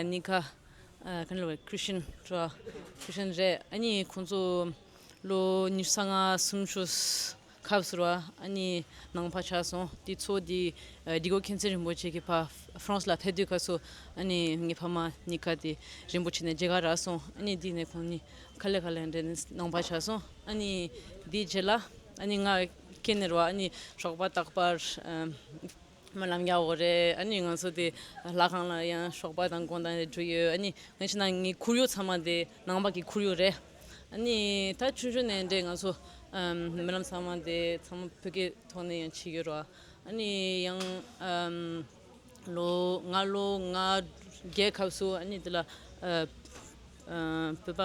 གཉིས་ཀ་ཨ་ག་རེ་ལབ་ཁྲི་སི་ཅན་རེད། ཁྲི་སི་ཅན་རེད། ཨ་ནི་ཁོང་ཚོ་ལོ་ཉི་ཤུ་རྩ་ལྔ་སུམ་ཅུ་སྐབས་སུ་ར་ཨ་ནི་ནང་པ་ཆགས་སོང་། དེ་ཚོ་དེ་ཨ་ཌི་གོ་མཁྱེན་བརྩེ་རིན་པོ་ཆེ་གི་ཕ་ཧྥ་རན་སི་ལ་ཕེབས་དུས་སྐབས་སུ་ཨ་ནི་ངའི་ཕ་མ་གཉིས་ཀ་དེ་རིན་པོ་ཆེ་ནས་མཇལ་ག་རག་སོང་། ཨ་ནི་དེ་ནས་ཁོང་གཉིས་ག་ལེ་ག་ལེ་འདྲེས་ནས་ནང་པ་ཆགས་སོང་། ཨ་ནི་དེའི་རྗེས་ལ་ཨ་ནི་ང་སྐྱེས་ནས་ར་ཨ་ནི་ཞོགས་པ་རྟག་པར་ཨ་སྨོན་ལམ་རྒྱག་དགོས་རེད། ཨ་ནི་ང་ཚོ་དེ་ལྷ་ཁང་ལ་ཡང་ཞོགས་པ་དང་དགོང་དག་འགྲོ་ཡོད། ཨ་ནི་ང་ཕྱི་ནང་ངའི་ཁོར་ཡུག་ཚང་མ་དེ་ནང་པ་གི་ཁོར་ཡུག་རེད། ཨ་ནི་ད་ཆུང་ཆུང་ནས་འདྲེས་ང་ཚོ་ཨམ་སྨོན་ལམ་ཚང་མ་དེ་ཚང་མ་བོད་སྐད་ཐོག་ནས་ཡང་བྱེད་ཡོད་ར། ཨ་ནི་ཡང་ཨམ་ལོ་ང་ལོ་ང་བརྒྱད་སྐབས་སུ་ཨ་ནི་དེ་ལ་ཨ་ཨ་བོད་པ་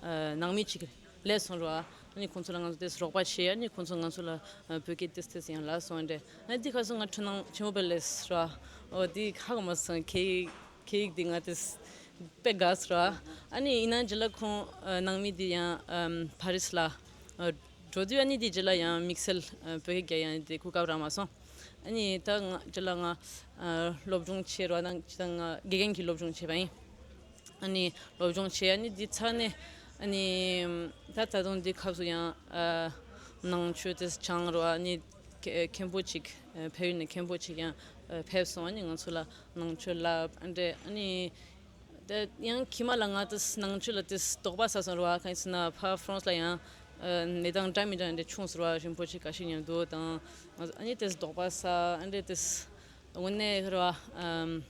ཨ་ནང་མི་ཅིག་སླེབས་སོང་ར། ནི་ཁོང་ཚོ་ལ་ང་ཚོ་དེས་རོགས་པ་བྱས། ཨ་ནི་ཁོང་ཚོ་ང་ཚོ་ལ་ཨ་བོད་སྐད་ཏིས་ཏིས་ཡང་ལབ་སོང་། འདྲེ་ཨ་འདི་ཁ་སང་ང་འཁྲུལ་སྣང་ཆེན་པོ་བས་ལས་ར། འོ་འདི་ཧ་གོ་མ་སོང་། ཁེ་ཁེ་ཡིག་འདི་ང་དེས་དཔེ་དགའ་སོང་ར། ཨ་ནི་ཡིན་ན་རྗེས་ལ་ཁོང་ཨ་ནང་མི་འདི་ཡང་ཨམ་ཕ་རིས་ལ་ཨ་འགྲོ་དུས། ཨ་ནི་འདི་རྗེས་ལ་ཡང་དམིགས་བསལ་ཨ་བོད་སྐད་རྒྱག་ཡང་དེ་གོ་སྐབས་རག་མ་སོང་། ཨ་ནི་ད་ང་རྗེས་ལ་ང་ཨ་སློབ་སྦྱོང་བྱས་ར། ད་ད་ང་དགེ་རྒན་གྱི་སློབ་སྦྱོང་བྱས་པ་ཡིན། ཨ་ནི་སློབ་སྦྱོང་བྱས། ཨ་ནི་འདི་ཚར་ནས་ཨ་ནི་ད་ད་དུང་འདི་སྐབས་སུ་ཡང་ཨ་ནང་ཆོས་དེ་སྦྱངས་ར། ཨ་ནི་མཁན་མཁན་པོ་ཅིག་ཨ་ཕ་ཡུལ་ནས་མཁན་པོ་ཅིག་ཡང་ཨ་ཕེབས་སོང་། ཨ་ནི་ང་ཚོ་ལ་ནང་ཆོས་བསླབས། ཨ་འདྲེ་ཨ་ནི་ད་ཡང་ཁྱིམ་ལ་ང་དེས་ནང་ཆོས་ལ་དེས་དོགས་པ་ཟ་སོང་ར། གང་ཡིན་ཟེར་ན་ཕ་ཧྥ་རན་སི་ལ་ཡང་ཨ་གནས་སྟངས་འདྲ་མི་འདྲ་འདྲེ་བྱུང་སོང་ར། རིན་པོ་ཆེ་འགའ་ཤས་མཉམ་དུ་དང་། ཨ་ནི་དེས་དོགས་པ་ཟ། ཨ་འདྲེ་དེས་དངོས་གནས་ར་ཨམ་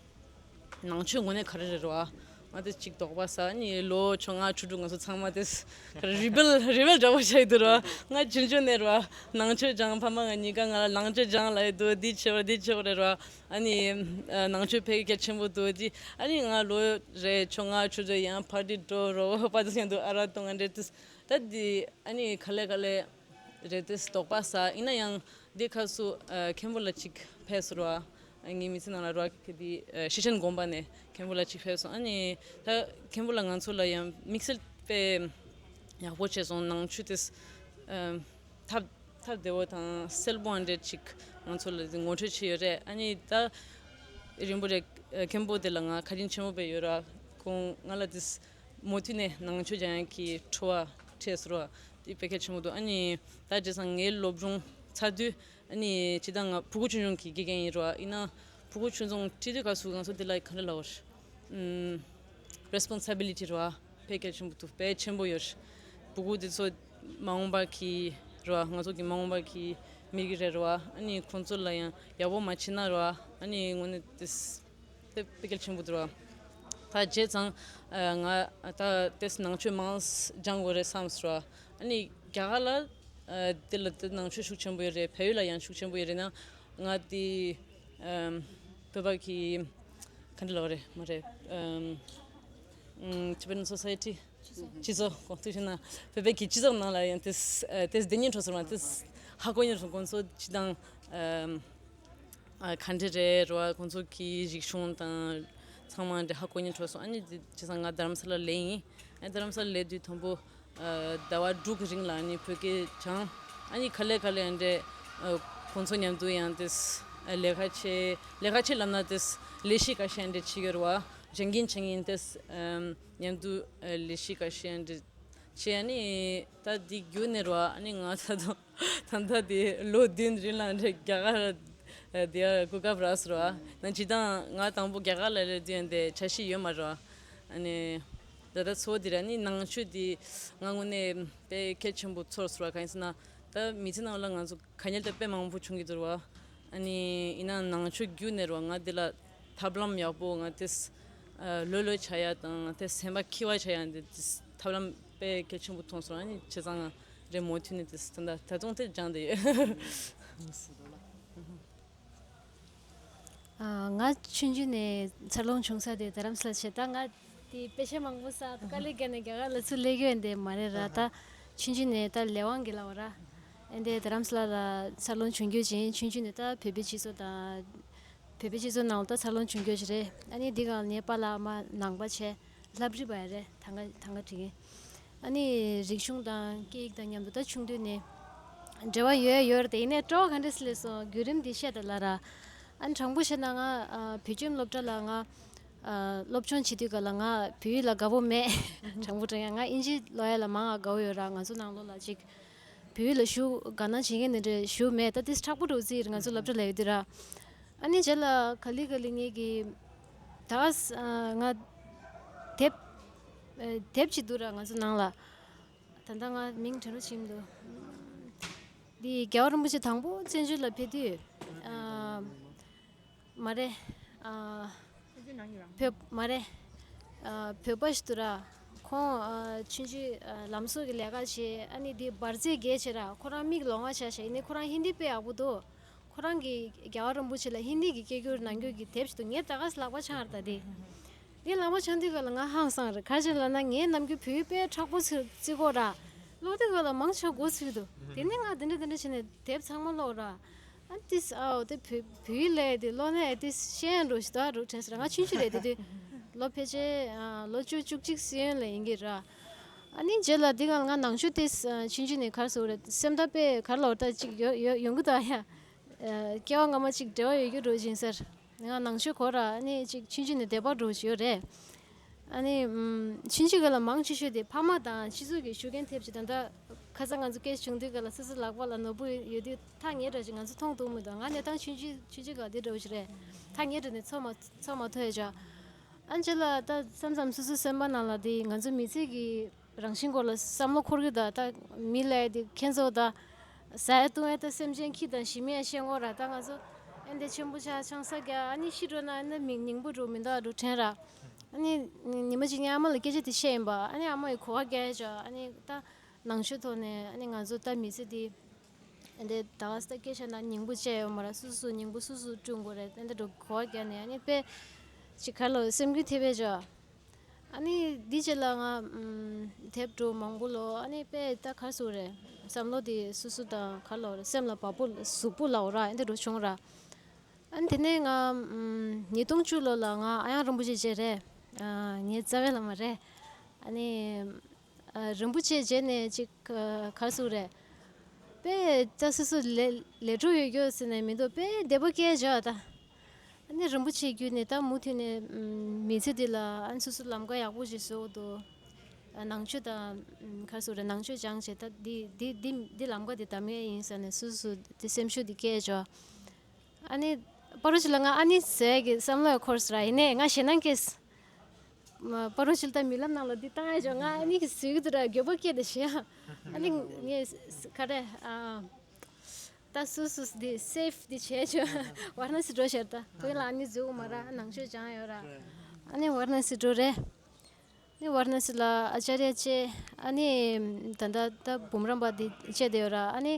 ནང་ཆོས་དངོས་གནས་ག་རེ་རེད་ར། ང་དེ་གཅིག་དོགས་པ་ཟ། ཨ་ནི་ལོ་བཅོ་ལྔ་བཅུ་དྲུག་ང་ཚོ་ཚང་མ་དེ་རི་བེལ་རི་བེལ་འདྲ་བོ་ཆགས་འདུག་ར། ང་ཆུང་ཆུང་ནས་ར་ནང་ཆོས་སྦྱངས། ཕ་མ་ང་གཉིས་ཀ་ང་ལ་ནང་ཆོས་སྦྱངས་ལབ་ཡི་འདུག་འདི་བྱེད་པ་འདི་བྱེད་པ་རེད་ར། ཨ་ནི་ཨ་ནང་ཆོས་ཕ་གི་གལ་ཆེན་པོ་འདུག་འདི། ཨ་ནི་ང་ལོ་རེ་བཅོ་ལྔ་བཅུ་དྲུག་ཡང་པར་ཊི་འགྲོ་རོགས་པ་དེ་ཡང་འདུག་ཨ་ར་གཏོང་ང་འདྲེ་དེ། ད་འདི་ཨ་ནི་ག་ལེ་ག་ལེ་རེད་དེ་དོགས་པ་ཟ། ཡིན་ན་ཡང་འདི་ཁ་སུ་ཨ་མཁན་པོ་ལ་གཅིག་ཕེབས་སོང་ར། ངའི་མི་ཚེ་ནང་ལ་ར་གི་དེ་ཨ་ཤི་ཆེན་དགོན་པ་ནས་མཁན་པོ་ལ་གཅིག་ཕེབས་སོང་། ཨ་ནི་ད་མཁན་པོ་ལ་ང་ཚོ་ལ་ཡང་དམིགས་བསལ་དཔེ་ཡག་པོ་བྱས་སོང་། ནང་ཆོས་དེ་ཨ་ཐབས་ཐབས་བདེ་བོ་དང་གསལ་པོ་འདྲེ་གཅིག་ང་ཚོ་ལ་དེ་ངོ་སྤྲོད་བྱས་ཡོད་རེད། ཨ་ནི་ད་རིན་པོ་ཆེ་ཨ་མཁན་པོ་དེ་ལ་ང་བཀའ་དྲིན་ཆེན་པོ་དཔེ་ཡོད་ར། ཁོང་ང་ལ་དེ་མུ་མཐུད་ནས་ནང་ཆོས་སྦྱང་ཡག་གི་སྤྲོ་བ་སྤྲད་སོང་ར། དེ་དཔེ་གལ་ཆེན་པོ་འདུག་ཨ་ནི་ད་བྱས་ཙང་ངའི་སློབ་སྦྱོང་ཚར་དུས་ཨ་ནི་སྤྱིར་བཏང་ང་ཕྲུ་གུ་ཆུང་ཆུང་གི་དགེ་རྒན་ཡིན་ར། ཡིན་ན་ཕྲུ་གུ་ཆུང་ཆུང་ཁྲིད་དུས་སྐབས་སུ་ང་ཚོ་དེ་ལ་ག་འདྲ་ལབ་དགོས་རེད། ཨུམ་རེ་སི་པོན་སི་བི་ལི་ཊི་ར་དཔེ་གལ་ཆེན་པོ་འདུག་དཔེ་ཆེན་པོ་ཡོད་རེད། ཕྲུ་གུ་དེ་ཚོ་མ་འོངས་པ་གི་ར་ང་ཚོ་གི་མ་འོངས་པ་གི་མི་གི་རེད་ར། ཨ་ནི་ཁོང་ཚོ་ལ་ཡང་ཡག་པོ་མ་བྱས་ན་ར་ཨ་ནི་དངོས་གནས་དེ་དེ་དཔེ་གལ་ཆེན་པོ་འདུག་ར། ད་བྱས་ཙང་ཨ་ང་ད་དེས་ནང་ཆོས་མང་སྦྱང་དགོས་རེད་བསམ་སོང་ར། ཨ་ནི་རྒྱ་གར་ལ་ཨ་དེ་ལ་དེ་ནང་ཆོས་ཤུགས་ཆེན་པོ་ཡོད་རེད། བལ་ཡུལ་ལ་ཡང་ཤུགས་ཆེན་པོ་ཡོད་རེད། ན་ང་དེ་ཨམ་བོད་པ་གི་ག་འདྲ་ལབ་རེད་མ་རེད། ཨམ་ཨམ་Tibetan Society སྤྱི་ཚོགས་གོང་དུ་ཞུས་ན་བོད་པའི་གི་སྤྱི་ཚོགས་ནང་ལ་ཡང་དེས་ཨ་དེས་བདེ་སྙིང་བྲོ་སོང་བ། དེས་ཧ་གོ་སྙིང་བྲོ་སོང་། ཁོང་ཚོ་སྤྱིར་བཏང་ཨམ། ཨ་ག་འདྲ་རེད་ར། ཁོང་ཚོ་གི་རིག་གཞུང་དང་ཚང་མ་འདྲ་ཧ་གོ་སྙིང་བྲོ་སོང་། ཨ་ནི་དེ་བྱས་ཙང་ང་རྡ་རམ་ས་ལ་སླེབས་ཡིན། ཨ་རྡ་རམ་ས་ལ་སླེབས་དུས་དང་པོ་ཨ་ཟླ་བ་དྲུག་གི་རིང་ལ་ཨ་ནི་བོད་སྐད་སྦྱངས། ཨ་ནི་ག་ལེ་ག་ལེ་འདྲ་ཨ་ཁོང་ཚོ་མཉམ་དུ་ཡང་དེས་ཨ་ལས་ཀ་བྱས། ལས་ཀ་བྱས་ལབ་ན་དེས་ལས་གཞི་ཁ་ཤས་འདྲ་བྱེད་ཀྱི་ཡོད་ར་བ། སྦྱང་གིན་སྦྱང་གིན་དེས་ཨམ་མཉམ་དུ་ཨ་ལས་གཞི་ཁ་ཤས་འདྲ་བྱས། ཨ་ནི་ད་འདི་བརྒྱུད་ནས་ར་ཨ་ནི་ང་ད་དུང་ད་ལྟ་དེ་ལོ་བདུན་རིང་ལ་འདྲ་རྒྱ་གར་དེ་གོ་སྐབས་རག་སོང་ར། ན་སྤྱིར་བཏང་ང་དང་པོ་རྒྱ་གར་ལ་སླེབས་དུས་ཡང་དེ་འཆར་གཞི་ཡོད་མ་རེད་བ། ཨ་ནི་ད་ལྟ་ཚོ་འདི་ར་ནི་ནང་ཆོས་འདི་ང་དངོས་གནས་དཔེ་གལ་ཆེན་པོ་ཚོར་སོང་ར། གང་ཡིན་ཟེར་ན་ད་མི་ཚེ་ནང་ལ་ང་ཚོ་དཀའ་ངལ་དེ་དཔེ་མང་པོ་བྱུང་གི་འདུག་ར། ཨ་ནི་ཡིན་ན་ནང་ཆོས་བརྒྱུད་ནས་ར་ང་འདི་ལ་ཐབས་ལམ་ཡག་པོ་ང་དེས་ཨ་ལྷོད་ལྷོད་བྱ་ཡ་དང་དེ་སེམས་པ་འཁྱེར་བ་བྱ་ཡ་འདི་དེས་ཐབས་ལམ་དཔེ་གལ་ཆེན་པོ་མཐོང་སོང་། ཨ་ནི་བྱས་ཙང་ང་རེ་མོ་མཐུད་ནས་དེས་ད་ད་དུང་དེ་སྦྱངས་བསྡད་ཡོད། ཨ་ང་ཆུང་ཆུང་ནས་འཚར་ལོངས་བྱུང་ས་དེ་རྡ་རམ་ས་ལ་བྱས། ད་ང་དེ་དཔེ་ཆ་མང་པོ་ས་དཀའ་ལས་བརྒྱབ་ནས་རྒྱ་གར་ལ་ཚུར་སླེབས་ཀྱི་ཡོད་འདི་མ་རེད་ར། ད་ཆུང་ཆུང་ནས་ད་ལས་དབང་གིས་ལབ་པ་ར། ཨ་འདི་རྡ་རམ་ས་ལ་ལ་འཚར་ལོངས་བྱུང་རྒྱུ་ཅིག་ཡིན། ཆུང་ཆུང་ནས་ད་བོད་པའི་སྤྱི་ཚོགས་དང་། བོད་པའི་སྤྱི་ཚོགས་ནང་ལ་ད་འཚར་ལོངས་བྱུང་རྒྱུ་ཞིག་རེད། ཨ་ནི་འདི་ག་ངའི་པཱ་ལགས་ཨ་མ་ནང་པ་བྱས། ལྷ་བྲིས་པ་ཡ་རེད། ཐང་ག་ཐང་ག་བྲིས་མཁན། ཨ་ནི་རིག་གཞུང་དང་སྐད་ཡིག་དང་མཉམ་དུ་ད་ཆུང་དུས་ནས་འབྲེལ་བ་ཡོད་ཡོད་རེད་དེ། ཡིན་ནའི་སྤྲོ་བ་ག་འདྲ་སེ་སླེབས་སོང་། བརྒྱུད་རིམ་འདི་བཤད་དང་ལབ་ར། ཨ་ནི་དྲང་པོ་བཤད་ན་ང་ཨ་བོད་ཁྱིམ་སློབ་གྲྭ་ལ་ང་ཨ་སློབ་སྦྱོང་བྱེད་དུས་ག་ལ་ང་བོད་ཡིག་ལ་དགའ་པོ་མེད། དྲང་པོ་དྲང་ཡ་ང་ཨིན་ཇི་ཀློག་ཡ་ལ་མང་ང་དགའ་པོ་ཡོད་ར། ང་ཚོ་ནང་ལོགས་ལ་ཅིག་བོད་ཡིག་ལ་ཞུ་དགའ་སྣང་བྱེད་མཁན་དེ་འདྲ་ཞུ་མེད། ད་དེ་དྲག་པོ་འགྲོ་རྩིས་ང་ཚོ་སློབ་གྲྭ་ལ་ཡོད་དུས་ར། ཨ་ནི་རྗེས་ལ་ག་ལེ་ག་ལེ་ངེད་ཀྱི་ད་ང་དེབ་དེབ་ཅིག་འདུག་ར་ང་ཚོ་ནང་ལ། ད་ལྟ་ང་མིང་དྲན་རོགས་བྱེད་མི་འདུག་འདི་རྒྱལ་བ་རིན་པོ་ཆེ་དང་པོ་བཙན་བྱོལ་ལ་ཕེབས་དུས་མ་རེད། བོད་མ་རེད། བོད་པ་ཞིག་འདུག་ར། ཁོང་ཆུང་ཆུང་ལམ་བཟོ་གི་ལས་ཀ་བྱེད། ཨ་ནི་འདི་འབར་རྫས་རྒྱས་བྱེད་ར། ཁོ་རང་མིག་ལོང་བ་ཆགས་ཤག་ཡིན་ནའི་ཁོ་རང་ཧིན་དི་དཔེ་ཡག་པོ་འདུག་ཁོ་རང་གིས་རྒྱལ་བ་རིན་པོ་ཆེ་ལ་ཧིན་དི་གི་སྐད་སྒྱུར་གནང་རྒྱུ་གི་དེབ་ཞིག་འདུག་ངས་ད་ག་ལག་པ་འཆང་ར་ད་དེ། ངས་ལག་པ་འཆང་དུས་ག་ལ་ང་ཧང་སངས་རེད། ག་རེ་བྱས་ལབ་ན་ངའི་ནམ་རྒྱུན་བོད་ཡིག་དཔེ་དྲག་པོ་བརྩི་གོ་ར། ཀློག་དུས་སྒང་ལ་མང་ཆེ་བ་མགོ་ཚོས་འདུག་དེ་ནས་ང་དེ་འདྲ་དེ་འདྲ་བྱས་ནས་དེབ་ཚང་མ་ཀློག་ར། ཨ་ཏིས་ཨའོ་དེ་བོད་བོད་ཡིག་ལས་དེ་ཀློག་ནས་ཨ་ཏིས་ཤེས་ཡོན་འགྲོ་ཞིག་ད་རུ་དྲན་སོང་ར། ང་ཆུང་ཆུང་རེད་དེ་དུས། ལོ་ཕལ་ཆེར་ཨ་ལོ་བཅུ་བཅུ་གཅིག་སྲིད་ཡོན་ལ་ཡིན་གྱི་ར། ཨ་ནི་རྗེས་ལ་འདི་གང་ང་ནང་ཆོས་ཏིས་ཨ་ཆུང་ཆུང་ནས་གར་སོང་རེད། སེམས་ཐག་པས་གར་ལོག་ད་ཅིག་ཡོ་ཡོ་ཡོང་གི་ད་ཡ། ཨ་སྐྱེ་བ་སྔ་མ་ཅིག་འབྲེལ་བ་ཡོད་རྒྱུ་འགྲོ་བཞིན་སར། ང་ནང་ཆོས་གོ་ར། ཨ་ནི་ཅིག་ཆུང་ཆུང་ནས་དད་པ་འགྲོ་བཞིན་ཡོད་རེད། ཨ་ནི་ཨམ་ཆུང་ཆུང་གི་ལ་མང་ཆེ་ཤོས་དེ་ཕ་མ་དང་སྤྱི་ཚོགས་ཀྱི་ཤུགས་རྐྱེན་ཐེབས་ཅིག་ད་ལྟ་ཁ་སང་ང་ཚོ་སྐད་ཆ་བྱུང་དུས་ག་ལ་སོ་སོ་ལག་པ་ལ་ནོར་བུ་ཡོད་དུས་ཐག་ཉེ་དྲགས་ཅིག་ང་ཚོ་མཐོང་ཐུབ་མི་འདུག་ང་གནས་སྟངས་ཆུང་ཆུང་ཆུང་ཆུང་ག་དེ་འདྲ་བོ་ཞིག་རེད། ཐག་ཉེ་དྲགས་ནས་ཚོར་མ་ཚོར་མ་ཐུབ་ཡ་ཅག་ཨ་ནི་རྗེས་ལ་ད་མཚམས་མཚམས་སོ་སོའི་སེམས་པ་ནང་ལ་དེ་ང་ཚོ་མི་ཚེ་གི་རང་བཞིན་སྐོར་ལ་བསམ་བློ་འཁོར་གི་ད་ད་མི་ལ་དེ་ཁྱེད་ཚོ་ད་ཟ་ཡ་བཏུང་ཡ་ད་སེམས་ཅན་ཁྱི་དང་ཞི་མི་ཡ་ཤེས་ངོ་ར། ད་ང་ཚོ་ཨེ་འདི་ཆེན་པོ་ཆ་ཆང་ས་རྒྱ་ཨ་ནི་ཤི་འགྲོ་ན་ཨ་ནི་མི་ཉིང་པོ་འགྲོ་མི་འདུག་འགྲོ་དྲན་ར། ཨ་ནི་ཉི་མ་གཅིག་ངའི་ཨ་མ་ལ་སྐད་ཆ་དེ་བཤད་ཡིན་པ། ཨ་ནི་ཨ་མ་ཡི་གོ་བ་རྒྱག་ཡ་ཅག་ཨ་ནི་ད་ནང་ཆོས་ཐོག་ནས་ཨ་ནི་ང་ཚོ་ད་མི་ཚེ་འདི་ཨ་འདི་ད་ག་ས་ད་སྐད་ཆ་ན་ཉིང་པོ་བཅད་ཡོད་མ་ར། སུ་སུ་ཉིང་པོ་སུ་སུ་བསྐྲུན་དགོས་རེད། ཨ་འདི་འགྲོ་གོ་བ་རྒྱག་ནས་ཨ་ནི་དཔེ་ཅིག་ག་ལ་སེམས་འགུལ་ཐེབས་ཡ་ཅག་ཨ་ནི་འདི་རྗེས་ལ་ང་ཨམ་དེབ་འགྲོ་མང་པོ་ལོ། ཨ་ནི་དཔེ་ད་གར་སོང་རེད། བསམ་བློ་དེ་སོ་སོ་དང་གར་ལོ་རེད། སེམས་ལ་བབ་པོ་གཟུགས་པོ་ལའོ་ར་ཨེ་འདི་འགྲོ་བྱུང་ར། ཨ་ནི་དེ་ནས་ང་ཨམ་ཉིས་སྟོང་བཅུ་ལོ་ལ་ང་ཨ་ཡང་རིན་པོ་ཆེ་མཇལ་རེད། ཨ་ངའི་རྩ་བའི་བླ་མ་རེད། ཨ་ནི་ཨ་རིན་པོ་ཆེ་མཇལ་ནས་ཅིག་ག་གར་སོང་རེད། དཔེ་ད་སོ་སོ་ལས་ལས་འཕྲོ་ཡོད་རྒྱུ་ཟེར་ནས་མི་འདུག་དཔེ་བདེ་པོ་སྐྱེས་བྱ་བ་ད། ཨ་ནི་རིན་པོ་ཆེ་བརྒྱུད་ནས་ད་མུ་མཐུད་ནས་ཨམ་མི་ཚེ་འདི་ལ་ཨ་ནི་སོ་སོ་ལམ་ཀ་ཡག་པོ་ཞིག་བཟོ་འདུག་ཨ་ནང་ཆོས་དང་ཨམ་ག་རེ་ཟེར་རེད། ནང་ཆོས་སྦྱངས་བྱས་ད་འདི་འདི་འདི་འདི་ལམ་ཀ་འདི་གདམ་ཡས་ཡིན་ཟེར་ནས་སོ་སོ་དེ་སེམས་ཤུགས་འདི་སྐྱེས་བྱ། ཨ་ནི་པ་རུ་ཆུ་ལ་ང་ཨ་ནི་ཟེར་གི་བསམ་བློ་ཡ་འཁོར་སོང་ར། ཡིན་ནའི་ང་ཞེད་སྣང་སྐྱེས། མ་པ་རུ་ཆུ་ལ་ད་མི་ལབ་ནང་ལ་འདི་བཏང་ཡ་བྱ། ང་ཨ་ནི་གི་ཟེར་གི་འདུག་ར། འགྱོད་པ་སྐྱེས་ད་ཞེ་ཡ། ཨ་ནི་ངས་ག་རེ་ཨ། ད་སུ་སུ་འདི་སེབ་འདི་བྱས་ཆོག་ཝཱ་ར་ཎ་སི་འགྲོ་ཤར་ད། བོད་ལ་ཨ་ནི་འཛུགས་མ་ར་ནང་ཆོས་སྦྱང་ཡོད་ར། ཨ་ནི་ཝཱ་ར་ཎ་སི་འགྲོ་རེད། ནི་ཝཱ་ར་ཎ་སི་ལ་ཨ་ཅཱརྱ་བཅས་ཨ་ནི་ད་ད་ད་འབུམ་རམས་པ་འདི་བཅས་བསྡད་ཡོད་ར། ཨ་ནི་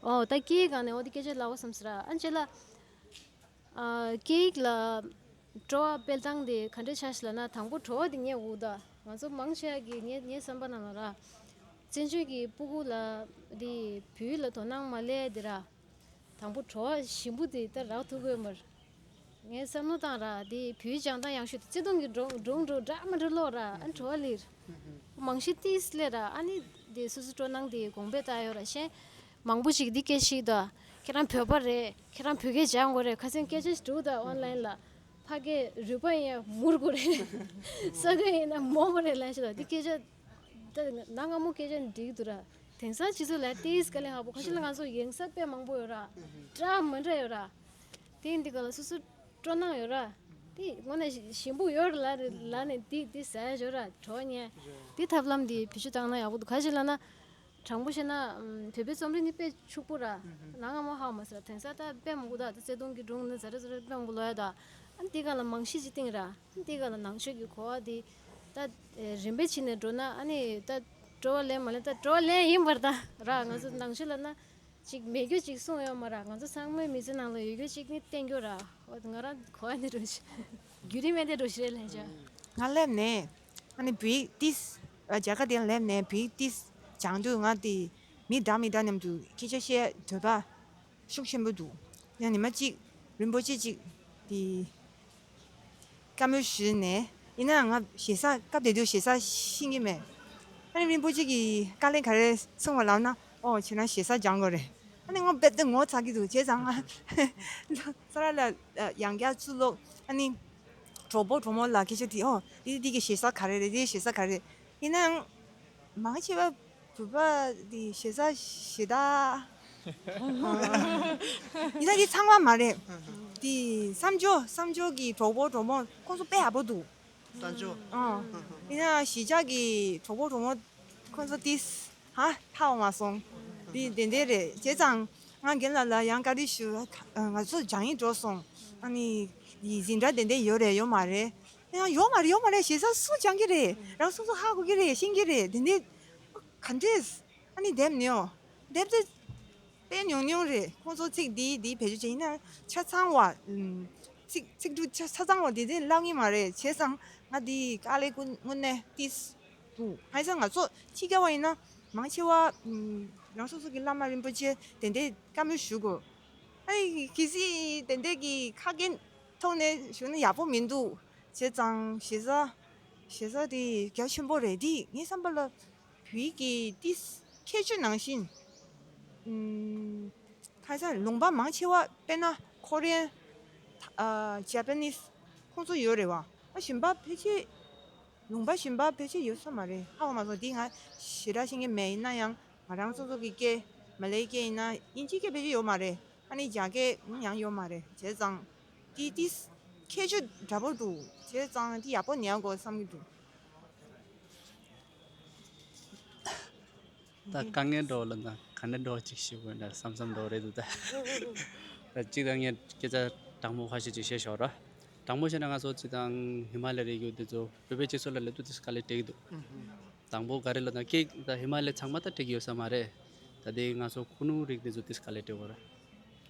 ཨོ་ད་སྐྱེས་གང་ནས་འོ་འདི་སྐད་ཆ་ལབ་བསམ་སི་ར། ཨ་ཅེ་ལ་ཨ་སྐད་ཡིག་ལ་སྤྲོ་བ་སྤེལ་སྟངས་དེ་ག་འདྲ་ཆགས་ཤི་ལབ་ན། དང་པོ་བྲོ་བ་དེ་ངས་འུག་ད། ང་ཚོ་མང་ཆེ་བ་གི་ངའི་ངའི་བསམ་པ་ནང་ལ་ར། བཙན་བྱོལ་གྱི་སྤུ་གུ་ལ་དེ་བོད་ཡིག་ལ་དོ་སྣང་མ་སླེབས་དེ་ར། དང་པོ་བྲོ་བ་ཞིམ་པོ་དེ་ད་རག་ཐུབ་ཀྱི་ཡོད་མ་རེད། ངའི་བསམ་བློ་བཏང་ར་དེ་བོད་ཡིག་སྦྱང་སྟངས་ཡག་ཤོས་དེ་བརྩེ་དུང་གི་སྒྲུང་སྒྲུང་འགྲོ་འདྲ་མི་འདྲ་ཀློག་ར། ཨ་བྲོ་བ་ལེར། མང་ཤོས་ཏིས་ལེ་ར། ཨ་ནི་དེ་སོ་སོ་སྤྲོ་སྣང་དེ་གོང་འཕེལ་བཏང་ཡོད་ར། གཞན་མང་པོ་ཞིག་འདི་སྐད་ཤིག་ད། ཁྱེད་རང་བོད་པ་རེད། ཁྱེད་རང་བོད་སྐད་སྦྱང་དགོས་རེད། ཁ་སང་སྐད་ཆ་ཞིག་འགྲོ་ད་ཨོན་ལན་ལ། ཕ་སྐད་རུས་པ་ཡིན་ཡ་མུར་དགོས་རེད། ས་སྐད་ཡིན་ན་མོ་དགོས་རེད་ལབ་ཤི་ད། འདི་སྐད་ཆ་ད་ན་སྔ་མོ་སྐད་ཆ་འགྲིག་འདུག་ར། དེང་སང་སྤྱི་ཚོགས་ལ་ཏིས་དཀའ་ལས་ཁག་པོ། ཁ་ཤས་ལ་ང་ཚོ་ཡིན་ས་དཔེ་མང་པོ་ཡོད་ར། འདྲ་མི་འདྲ་ཡོད་ར། དེ་འདི་ག་ལ་སོ་སོ་སྤྲོ་སྣང་ཡོད་ར། དེ་དངོས་གནས་ཞིམ་པོ་ཡོད་ར་ལ་ནས་དེ་དེ་ཟ་ཡ་ཡོད་ར་གྲོགས་ཉན། དེ་ཐབས་ལམ་དེ་བེད་སྤྱོད་བཏང་ན་ཡག་པོ་འདུག་ག་ཅི་ལབ་ན། དྲང་པོ་བཤད་ན་ཨམ་བོད་པའི་རྩོམ་རིག་ནི་དཔེ་ཕྱུག་པོ་ར། ན་སྔ་མོ་ཧ་མ་ཟེར་དེང་སང་ད་དཔེ་མང་པོ་ད་ད་བརྩེ་དུང་གི་སྒྲུང་ནི་ཛ་ར་ཛ་ར་དཔེ་མང་པོ་ལོ་ཡ་ད། ཨ་ནི་དེ་ག་ལ་མང་ཤས་ཅིག་བཏིང་ར། ཨ་ནི་དེ་ག་ལ་ནང་ཆོས་ཀྱི་གོ་བ་དེ་ད་རིམ་པས་ཕྱིན་ནས་འགྲོ་ན་ཨ་ནི་ད་སྤྲོ་བ་ལེན་མ་ལེན་ད་སྤྲོ་བ་ལེན་ཡིན་པར་ད་ར། ང་ཚོ་ནང་ཆོས་ལབ་ན། ཅིག་མེད་རྒྱུ་ཅིག་གསུངས་ཡོད་མ་ར། ང་ཚོ་ཚང་མའི་མི་ཚེ་ནང་ལ་ཡོད་རྒྱུ་ཅིག་ནི་བསྟན་རྒྱུ་ར། འོ་ང་རང་གོ་བ་ནི་འགྲོ་ཤི། རྒྱུ་རིན་མེད་དེ་འགྲོ་ཤི་རེད་ལན་ཆ། ང་སླེབས་ནས་ཨ་ནི་བོད་ཡིག་ཏིས་རྒྱ་གར་དེ་སླེབས་ནས་བོད་ཡིག་ཏིས་སྦྱང་དུས་ང་དེ་མི་འདྲ་མི་འདྲ་མཉམ་དུ་སྐད་ཆ་བཤད་འདོད་པ་ཤུགས་ཆེན་པོ་འདུག་ཡང་ཉི་མ་གཅིག་རིན་པོ་ཆེ་གཅིག་དེ། བཀའ་མོལ་ཞུས་ནས་ཡིན་ནའང་ང་ཞེ་ས་སྐབས་དེ་དུས་ཞེ་ས་ཤེས་ཀྱི་མེད། ཨ་ནི་རིན་པོ་ཆེ་གིས་དཀའ་ལས་ག་རེ་གསུངས་པ་ལབ་ན། ཨོ་ཁྱེད་རང་ཞེ་ས་སྦྱང་དགོས་རེད། ཨ་ནི་ངོ་རྦད་དེ་ངོ་ཚ་གི་འདུག་བྱས་ཙང་ང་ས་ར་ལ་ཡང་བསྐྱར་ཚུར་ལོག་ཨ་ནི་གྲོགས་པོ་གྲོགས་མོ་ལ་སྐད་ཆ་དྲིས། ཨོ་འདི་འདི་གི་ཞེ་ས་ག་རེ་རེད། འདི་ཞེ་ས་ག་རེ་རེད། ཡིན་ནའང་། མང་ཆེ་བ་བོད་པ་འདི་ཞེ་ས་ཞེ་ད། ཡིན་ན་འདི་ཚང་མ་མ་རེད། འདི་བསམ་སྦྱོར་བསམ་སྦྱོར་གྱི་གྲོགས་པོ་གྲོགས་མོ་ཁོང་ཚོ་དཔེ་ཡག་པོ་འདུག་བསམ་སྦྱོར། ཨ། ཡིན་ན་གཞིས་ཆགས་ཀྱི་གྲོགས་པོ་གྲོགས་མོ་ཁོང་ཚོ་ཏིས་ཧ་ཧ་བ་མ་སོང་། འདི་དེ་འདྲ་རེད། བྱས་ཙང་ང་རྒན་ལགས་ལ་ཡང་བཀའ་འདྲི་ཞུ། ང་ཚོ་སྦྱང་ཡིན་འགྲོ་སོང་། ཨ་ནི་འདི་འཛིན་གྲྭ་དེ་འདྲ་ཡོད་རེད་ཡོད་མ་རེད། ཡང་ཡོད་མ་རེད་ཡོད་མ་རེད། ཞེ་ས་སུ་སྦྱང་གི་རེད། རང་སོ་སོ་ཧ་གོ་གི་རེད། ཤེས་ཀྱི་རེད། དེ་འདྲ་ག་འདྲས། ཨ་ནི་དེབ་ནི་ཨོ། དེབ་དེ་དཔེ་ཉུང་ཉུང་རེད། ཁོང་ཚོ་ཚིག་འདི་འདི་བེད་སྤྱོད་བྱེད་ཡིན་ན་ཆ་ཚང་བ། ཚིག་ཚིག་འབྲུ་ཆ་ཆ་ཚང་བ་དེ་དེ་བཀླག་ངེས་མ་རེད། བྱས་ཙང་ང་འདི་དཀའ་ལས་ཀུན་དངོས་གནས་ཏིས་འདུག་ཧ་ཅང་ང་ཚོ་ཕྱི་རྒྱལ་བ་ཡིན་ན་ མང་ཆེ་བ་ཨམ་རང་སོ་སོ་གི་བླ་མ་རིན་པོ་ཆེ་དེ་འདྲའི་བཀའ་མོལ་ཞུ་དགོས། ཨ་ནི་གལ་སྲིད་དེ་འདྲའི་གི་ཁ་སྐད་ཐོག་ནས་ཞུ་ན་ཡག་པོ་མི་འདུག། བྱས་ཙང་ཞེ་ས་ཞེ་ས་དེ་རྒྱ་ཆེན་པོ་རེད། དེ་ངའི་བསམ་པ་ལ་བོད་ཀྱི་དེ་ཁྱད་ཆོས་ནང་བཞིན་ཨམ་ཁ་སང་ལུང་པ་མང་ཆེ་བ་དཔེར་ན་ཁོ་རེན། ཨ་ཇ་པ་ནིས་ཁོང་ཚོ་ཡོད་རེད་བ། ཨ་གཞན་པ་ཕལ་ཆེར་ལུང་པ་གཞན་པ་ཕལ་ཆེར་ཡོད་ས་མ་རེད། ཧ་གོ་མ་སོང་། འདི་ང་ཞེ་དྲག་ཤེས་ཀྱི་མེད། ཡིན་ན་ཡང་ང་རང་སོ་སོ་གི་སྐད་མ་ལེའི་སྐད་ཡིན་ན་དབྱིན་ཇིའི་སྐད་ཕལ་ཆེར་ཡོད་མ་རེད། ཨ་ནི་རྒྱ་སྐད་ཡང་ཡོད་མ་རེད། བྱས་ཙང་འདི་འདི་ཁྱད་ཆོས་འདྲ་པོ་འདུག། བྱས་ཙང་འདི་ཡག་པོ་ཉན་དགོས་བསམ་གྱི་འདུག། ད་དཀའ་ངལ་འགྲོ་ལ་ན་ག་ནས་འགྲོ་ཅིག་ཞིག་དགོས་འདྲ་བསམ་བསམ་འགྲོ་རེད་འདུག་ད། ད་གཅིག་ད་ངས་སྐད་ཆ་དྲང་མོ་ཁ་ཤས་ཅིག་བཤད་ཞོར་ར། དྲང་མོ་བཤད་ན་ང་ཚོ་སྤྱིར་བཏང་ཧི་མ་ལ་ཡའི་རི་རྒྱུད་འདི་ཚོ་བོད་པའི་སྤྱི་ཚོགས་ལ་སླེབས་དུས་དེ་དཀའ་ལས་འཕྲད་ཀྱི་འདུག། དང་པོ་ག་རེ་ལབ་ན་སྐད་ད་ཧི་མ་ལ་ཡ་ཚང་མ་ད་འགྲིག་གི་ཡོད་ས་མ་རེད། ད་དེ་ང་ཚོ་ཁུ་ནུ་རིགས་འདི་ཚོ་དེ་དཀའ་ལས་འཕྲད་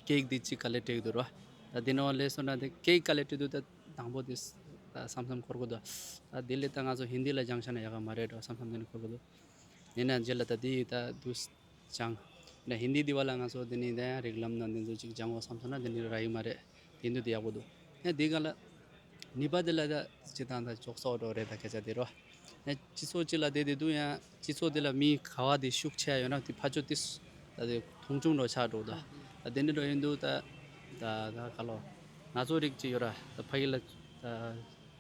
ཀྱི་ར། སྐད་འདི་གཅིག་དཀའ་ལས་འཕྲད་ཀྱི་འདུག་ར། ད་དེ་ནང་སླེབས་སོང་ན་དེ་སྐད་དཀའ་ལས་འཕྲད་དུས་ད་དང་པོ་དེ་ད་བསམ་བསམ་འཁོར་གྱི་འདུག། ད་དེ་ལས་ད་ང་ཚོ་ཧིན་དི་ལ་སྦྱངས་བཞག་ན་ཡག་ག་མ་རེད་འགྲོ་བསམ་བསམ་དེ་ནས་འཁོར་གྱི་འདུག། ཡིན་ན་རྗེས་ལ་ད་དེ་ད་དུས་སྦྱངས་ན་ཧིན་དི་འདི་བ་ལ་ང་ཚོ་དེ་ནས་ད་ཡང་རིགས་ལམ་ནང་དེ་ཚོ་ཅིག་སྦྱང་དགོས་བསམ་སོང་ན་དེ་ནས་རག་གི་མ་རེད། དེ་འདུག་དེ་ཡག་པོ་འདུག། ཡང་དེ་ག་ལ་ནི་པ་དེ་ལ་ད་སྤྱིར་བཏང་ད་ཅོག་ཙེ་འགྲོ་རེད། ད་སྐད་ཆ་དེ་རོ། ཡང་སྤྱི་ཚོགས་གཅིག་ལ་བསྡད་དེ་འདུག། ཡང་སྤྱི་ཚོགས་དེ་ལ་མི་ག་བ་དེ་ཤུགས་ཆེ་ཡོད་ན་དེ་ཕར་ཕྱོགས་དེ་ད་དེ་མཐོང་ཆུང་འགྲོ་ཆགས་འགྲོ་ད། ད་དེ་འདྲ་འགྲོ་ཡིན་འདུག། ད་ད་ད་ག་ལོ་ང་ཚོ་རིགས་གཅིག་ཡོད་ར། ད་ཕ་གི་ལ་ད་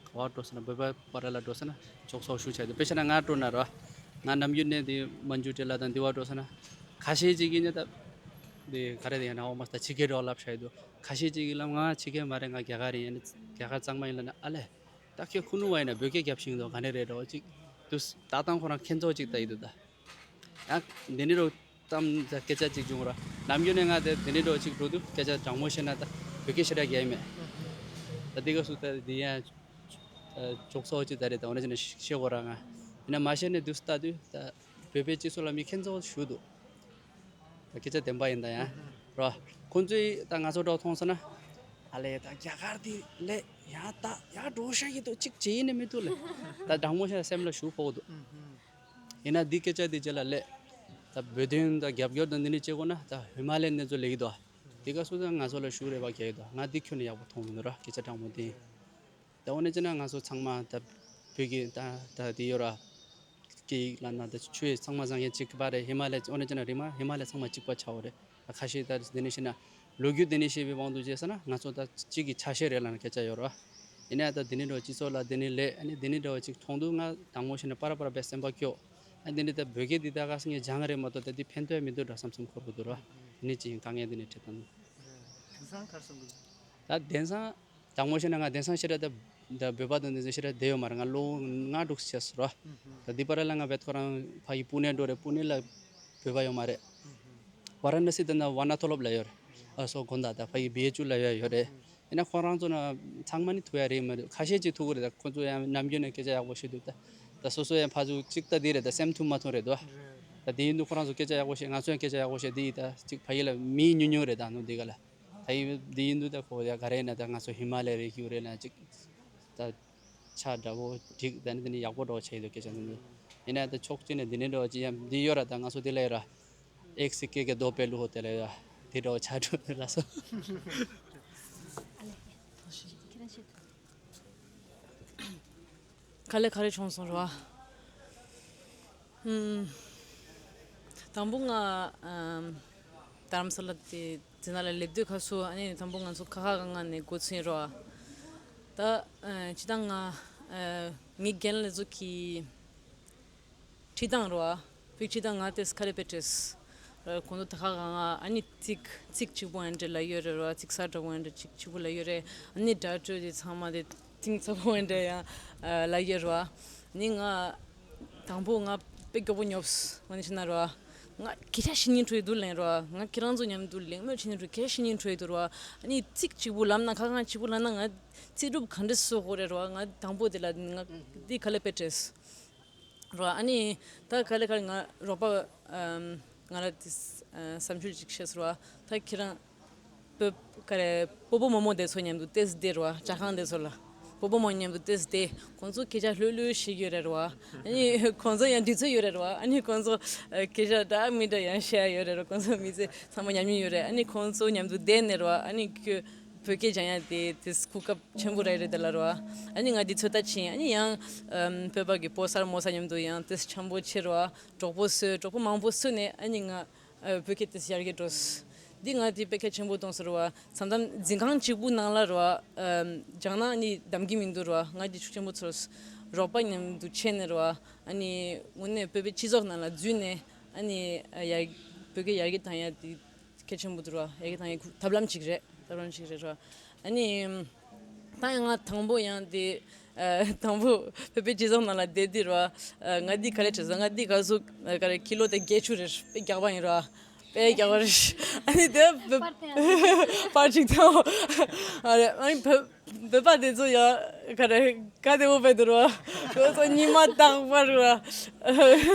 ག་བ་འགྲོ་ཟེར་ན་བོད་པ་བར་ལ་འགྲོ་ཟེར་ན་ཅོག་ཙེ་ཤུགས་ཆེ་འདུག། དཔེ་བཞག་ན་ང་འགྲོ་ན་ར། ང་ནམ་རྒྱུན་ནས་དེ་མན་ཇུ་ཊེ་ལ་དང་དེ་བ་འགྲོ་ཟེར་ན་ཁ་ཤས་ཅིག་གིས་ནི་ད་དེ་ག་རེ་དེ་ཡང་ན་འོ་མ་ད་ཕྱི་སྐད་འགྲོ་ལབ་ཤ་ཡི་འདུག། ཁ་ཤས་ཅིག་གིས་ལབ་ང་ཕྱི་སྐད་མ་རེད། ང་རྒྱ་གར་ཡིན། རྒྱ་གར་གཙང་མ་ཡིན་ལབ་ན་ཨ་ལས། ད་ཁྱོད་ཁུ་ནུ་བ་ཡིན་ན་བོད་སྐད་རྒྱབ་ཤིང་དོ་ག་ནས་རེད་འགྲོ་ཅིག་དུས་ད་དང་ཁོ་རང་ཁྱེད་ཚོ་ཅིག་ལྟ་ཡི་འདུག་ད། ཡང་འདི་ནི་རོ་ཙམ་ད་སྐད་ཆ་ཅིག་བྱུང་ར། ནམ་རྒྱུན་ནས་ང་དེ་འདི་ནི་རོ་ཅིག་འགྲོ་དུས་སྐད་ཆ་དྲང་མོ་བཤད་ན་ད་བོད་སྐད་ཞེ་དྲག་རྒྱག་ཡི་མེད། ད་འདི་ག་སུ་ད་འདི་ཡང་ཅོག་ཙེ་ཅིག་ད་རེད། ད་འོ་ན་ཅི་ན་ཤེས་གོ་ར། ང་ཡིན་ན་མ་བཤད་ནས་དུས་ལྟ་དུས་ད་བོད་པའི་སྤྱི་ཚོགས་ལ་མི་ཁྱེད་ཚོ་ཞུ་འདུག། ད་སྐད་ཆ་བདེན་པ་ཡིན་ད་ཡང་རོ། ཁོང་ཚོས་ད་ང་ཚོ་འགྲོ་མཐོང་སོང་ན་ཨ་ལས་ད་རྒྱ་གར་དེ་ལས་ཡང་ད་ཡང་འགྲོ་ཤ་ཡི་འདུག་ཅིག་བྱེད་ཡིན་ནི་མི་འདུག་ལས། ད་དྲང་མོ་བཤད་སེམས་ལ་ཞུ་ཕོག་འདུག། ཡིན་ན་འདི་སྐད་ཆ་འདི་རྗེས་ལ་ལས་ད་བོད་དོན་ད་རྒྱབ་སྐྱོར་དང་འདི་ནི་བྱེད་དགོས་ན་ད་ཧི་མ་ལ་ཡའི་གནས་ཚུལ་ལས་ཀྱི་འདུག། དེ་ག་སུ་ད་ང་ཚོ་ལ་ཞུ་རེ་བ་རྒྱག་གི་འདུག། ང་འདི་ཁྱོན་ནས་ཡག་པོ་མཐོང་མི་འདུག་ར། སྐད་ཆ་དྲང་མོ་འདི་ཡིན། ད་འོ་ན་ཅི་ན་ང་ཚོ་ཚང་མ་ད་བོད་ཀྱི་ད་ད་འདི་ཡོད་ར། སྐད་ཡིག་ལ་ན་ད་ཆོས་ཚང་མ་བཟང་ཡང་གཅིག་པ་རེད། ཧི་མ་ལ་ཡ་འོ་ན་ཅི་ན་རི་མ་ཧི་མ་ལ་ཡ་ཚང་མ་གཅིག་པ་ཆགས་འོ་རེད། ཁ་ཤས་ད་དེ་ནས་བཤད་ན་ལོ་རྒྱུས་དེ་ནས་བཤད་པའི་དབང་དུ་བྱས་ས་ན་ང་ཚོ་ད་གཅིག་གི་ཆ་ཤས་རེད་ལ་ན་སྐད་ཆ་ཡོད་ར། ཡིན་ན་ད་དེ་ནས་འགྲོ་སྤྱི་ཚོགས་ལ་དེ་ནས་ལས་ཨ་ནི་དེ་ནས་འགྲོ་གཅིག་མཐོང་དུས་ང་དང་མོ་བཤད་ན་པ་ར་པ་ར་བས་སེམས་པ་སྐྱོ། ཨ་དེ་ནས་ད་བོད་སྐད་འདི་ད་ག་སེ་ངས་སྦྱང་རེད་མ་གཏོགས་ད་འདི་ཕན་ཐོགས་མི་འདུག་འདྲ་བསམ་བསམ་འཁོར་གི་འདུག་ར། དེ་ནས་ཅི་ཡིན་དཀའ་ངལ་དེ་ནས་འཕྲད་དང་འདུག། དེང་སང་གར་སོང་གི་འདུག། ད་དེང་སང་དྲང་མོ་བཤད་ན་ང་དེང་སང་ཞེ་དྲག་ད་ད་བོད་པ་དང་དེ་ཚོ་ཞེ་དྲག་བསྡད་ཡོད་མ་རེད། ང་ལོ་ལྔ་དྲུག་ཅིག་ཆགས་སོང་ར། ད་འདི་བར་ལ་ང་བེད་ཁོ་རང་ཕ་གི་པུ་ནེ་འགྲོ་རེད། པུ་ནེ་ལ་བོད་པ་ཡོད་མ་རེད། ཝ་ར་ཎ་སི་དེ་ན་ཝ་ན་ཐོ་སློབ་ལ་ཡོད་རེད། ཨ་སོ་དགོན་བདག་ད་ཕ་གི་བི་ཨེཆ་ཡུ་ལ་ཡོད་ཡོད་རེད། ཡིན་ན་ཁོ་རང་ཚོ་ན་ཚང་མ་ནི་ཐུག་ཡ་རེད་མ་རེད། ཁ་ཤས་ཅིག་ཐུག་གི་རེད། ད་ཁོ་ཚོ་ཡང་ནམ་རྒྱུན་ནས་སྐད་ཆ་ཡག་པོ་བཤད་འདུག། ད་ད་སོ་སོ་ཡང་ཕ་ཚོ་གཅིག་ལྟ་དེ་རེད། ད་སེམས་མཐུན་མ་མཐུན་རེད་དོ། ད་དེ་ཡིན་དུས་ཁོ་རང་ཚོ་སྐད་ཆ་ཡག་པོ་བཤད། ང་ཚོ་ཡང་སྐད་ཆ་ཡག་པོ་བཤད། དེ་ཡིན་ད་གཅིག་ཕ་གི་ལ་མི་ཉུང་ཉུང་རེད། ད་ནུ་དེ་ག་ལ། ད་ཡིན་འདི་ཡིན་དུས་ད་ཁོ་ཡ་ག་རེ་ཡིན་ན་ད་ང་ཚོ་ཧི་མ་ལ་ཡའི་རི་རྒྱུད་རེད་ན་ཅིག་ད་ཆ་འདྲ་བོ་འགྲིག། ད་ནི་འདི་ནི་ཡག་པོ་འདྲ་བོ་ཆགས་ཡོད་སྐད་ཆ་འདི་ནི་ཡིན་ན་ད་ཕྱོགས་གཅིག་ནས་འདི་ནི་འདྲ་བོ་ཅི་ཡང་འདི་ཡོད་ར། ད་ང་ཚོ་འདི་ལ་ཡོད་ར། ཨེག་སི་ཀེ་གེ་དོ་པེ་ལུ་ཧོ་ཏེ་ལ་ཡོད་ར། འདི་འདྲ་བོ་ཆ་འགྲོ་འདི་ལ་སོ། ག་ལེ་ག་རེ་བྱུང་སོང་ར། ཨུམ། དང་པོ་ང་ཨམ། རྡ་རམ་ས་ལ་དེ་དེ་ན་ལ་སླེབས་དུས་ཁ་སུ་ཨ་ནི་དང་པོ་ང་ཚོ་ཁ་ཁ་གང་གང་ནས་འགོ་ཚུགས་རོ། ད་ཨ་ཅི་ད་ང་ཨ་ངའི་རྒན་ལགས་ཚོ་གི་ཁྲིད་སྟངས་རོ། བོད་ཁྲིད་སྟངས་ང་དེས་ཁ་ལེ་པེ་ཏྲེས། ཁོང་ཚོ་ད་ཁ་གང་གང་ཨ་ནི་ཚིག་ཚིག་གཅིག་པོ་ཨན་ཏྲེ་ལ་ཡོད་རེད་རོ། ཚིག་གསར་འདྲ་པོ་ཨན་ཏྲེ་གཅིག་གཅིག་པོ་ལ་ཡོད་རེད། ཨ་ནི་སྒྲ་སྒྲོག་དེ་ཚང་མ་དེ་ཐིང་ཚ་པོ་ཨན་ཏྲེ་ཡང་ལ་ཡོད་རོ། ནི་ང་དང་པོ་ང་དཔེ་སྐྱོ་པོ་ཉོབས་ང་ནི་ཤི་ན་རོ། ང་སྐད་ཆ་བཤད་སྙིང་བྲོ་ཡི་འདུག་ལན་རོ། ང་ཁྱེད་རང་ཚོ་མཉམ་དུ་ལན་མོ་བྱེད་སྙིང་བྲོ་སྐད་ཆ་བཤད་སྙིང་བྲོ་ཡི་འདུག་རོ། ཨ་ནི་ཚིག་གཅིག་པུ་ལབ་ན་ཁ་ཁང་གཅིག་པུ་ལབ་ན་ང་ཚིག་གྲུབ་ག་འདྲ་བཟོ་དགོས་རེད་རོ། ང་དང་པོ་དེ་ལ་ང་འདི་ག་ལེ་པེ་ཏྲེས་རོ། ཨ་ནི་ད་ག་ལེ་ག་ལེ་ང་རོགས་པ་ང་ལ་དེ་བསམ་ཚུལ་ཅིག་བཤད་སོང་རོ། ད་ཁྱེད་རང་བོད་ག་རེ་སྤོ་བོ་རྨོ་མོ་དེ་ཚོ་མཉམ་དུ་ཏེས་བསྡད་རོ། ཇ་ཁང་དེ་ཚོ་ལ། སྤོ་བོ་མོ་མཉམ་དུ་ཏོག་ཙམ་བསྡད། ཁོང་ཚོ་སྐད་ཆ་ལྷོད་ལྷོད་བཤད་ཀྱི་ཡོད་རེད་ར། ཨ་ནི་ཁོང་ཚོ་ཡང་དུས་ཚོད་ཡོད་རེད་ར། ཨ་ནི་ཁོང་ཚོ་ཨ་སྐད་ཆ་འདྲ་མི་འདྲ་ཡང་བཤད་ཡོད་རེད་ར། ཁོང་ཚོ་མི་ཚེ་ཚང་མ་ཉམས་མྱོང་ཡོད་རེད། ཨ་ནི་ཁོང་ཚོ་མཉམ་དུ་བསྡད་ནས་ར། ཨ་ནི་ཁྱོད་བོད་སྐད་སྦྱང་ཡ་དེ་དེ་གོ་སྐབས་ཆེན་པོ་རེད་རེད་དེ་ལ་ར། ཨ་ནི་ང་འདི་ཚོད་ལྟ་ཕྱིན། ཨ་ནི་ཡང་ཨམ་བོད་པ་གི་སྤོ་སར་མོ་སར་མཉམ་དུ་ཡང་དེ་འཆམ་པོ་བྱེད་ར། གྲོགས་པོ་བཟོས། གྲོགས་པོ་མང་པོ་བཟོས་ནས་ཨ་ནི་ང་ཨ་བོད་སྐད་དེ་ཡར་རྒྱས་འགྲོ། འདི་ང་དེ་དཔེ་གལ་ཆེན་པོ་མཐོང་སོང་ར། མཚམས་མཚམས་འཛིན་ཁང་གཅིག་པུ་ནང་ལ་ར་ཨམ་སྦྱང་ན་ཨ་ནི་འདམ་གྱི་མི་འདུག་ར། ང་དེ་ཤུགས་ཆེན་པོ་ཚོར་སོང་། རོགས་པ་མཉམ་དུ་བྱས་ནས་ར། ཨ་ནི་དངོས་གནས་བོད་པའི་སྤྱི་ཚོགས་ནང་ལ་འཛུལ་ནས་ཨ་ནི་ཨ་ཡར་བོད་སྐད་ཡར་རྒྱས་བཏང་ཡ་དེ་གལ་ཆེན་པོ་འདུག་ར། ཡར་རྒྱས་བཏང་ཡ་ཐབས་ལམ་ཅིག་རེད། ཐབས་ལམ་ཅིག་རེད་ར། ཨ་ནི་ད་ཡང་ང་དང་པོ་ཡང་དེ་ཨ་དང་པོ་བོད་པའི་སྤྱི་ཚོགས་ནང་ལ་བསྡད་དུས་ར། ཨ་ང་འདི་ག་ལེ་བྱས་སོང་། ང་འདི་ག་ཟུག་ཨ་ག་རེ་ཀི་ལོ་དེ་བརྒྱད་ཅུ་རེད། དཔེ་རྒྱགས་པ་ཡིན་ར། དཔེ་རྒྱགས་པ་རེད། ཨ་ནི་དེ་བོད་པར་ཅིག་དང་ཨ་རེ། ཨ་ནི་བོད་བོད་པ་དེ་ཚོ་ཡང་ག་རེ་ག་དེ་འོ་བས་འདུག་ར། ཁོ་ཚོ་ཉི་མ་རྟག་པར་ར་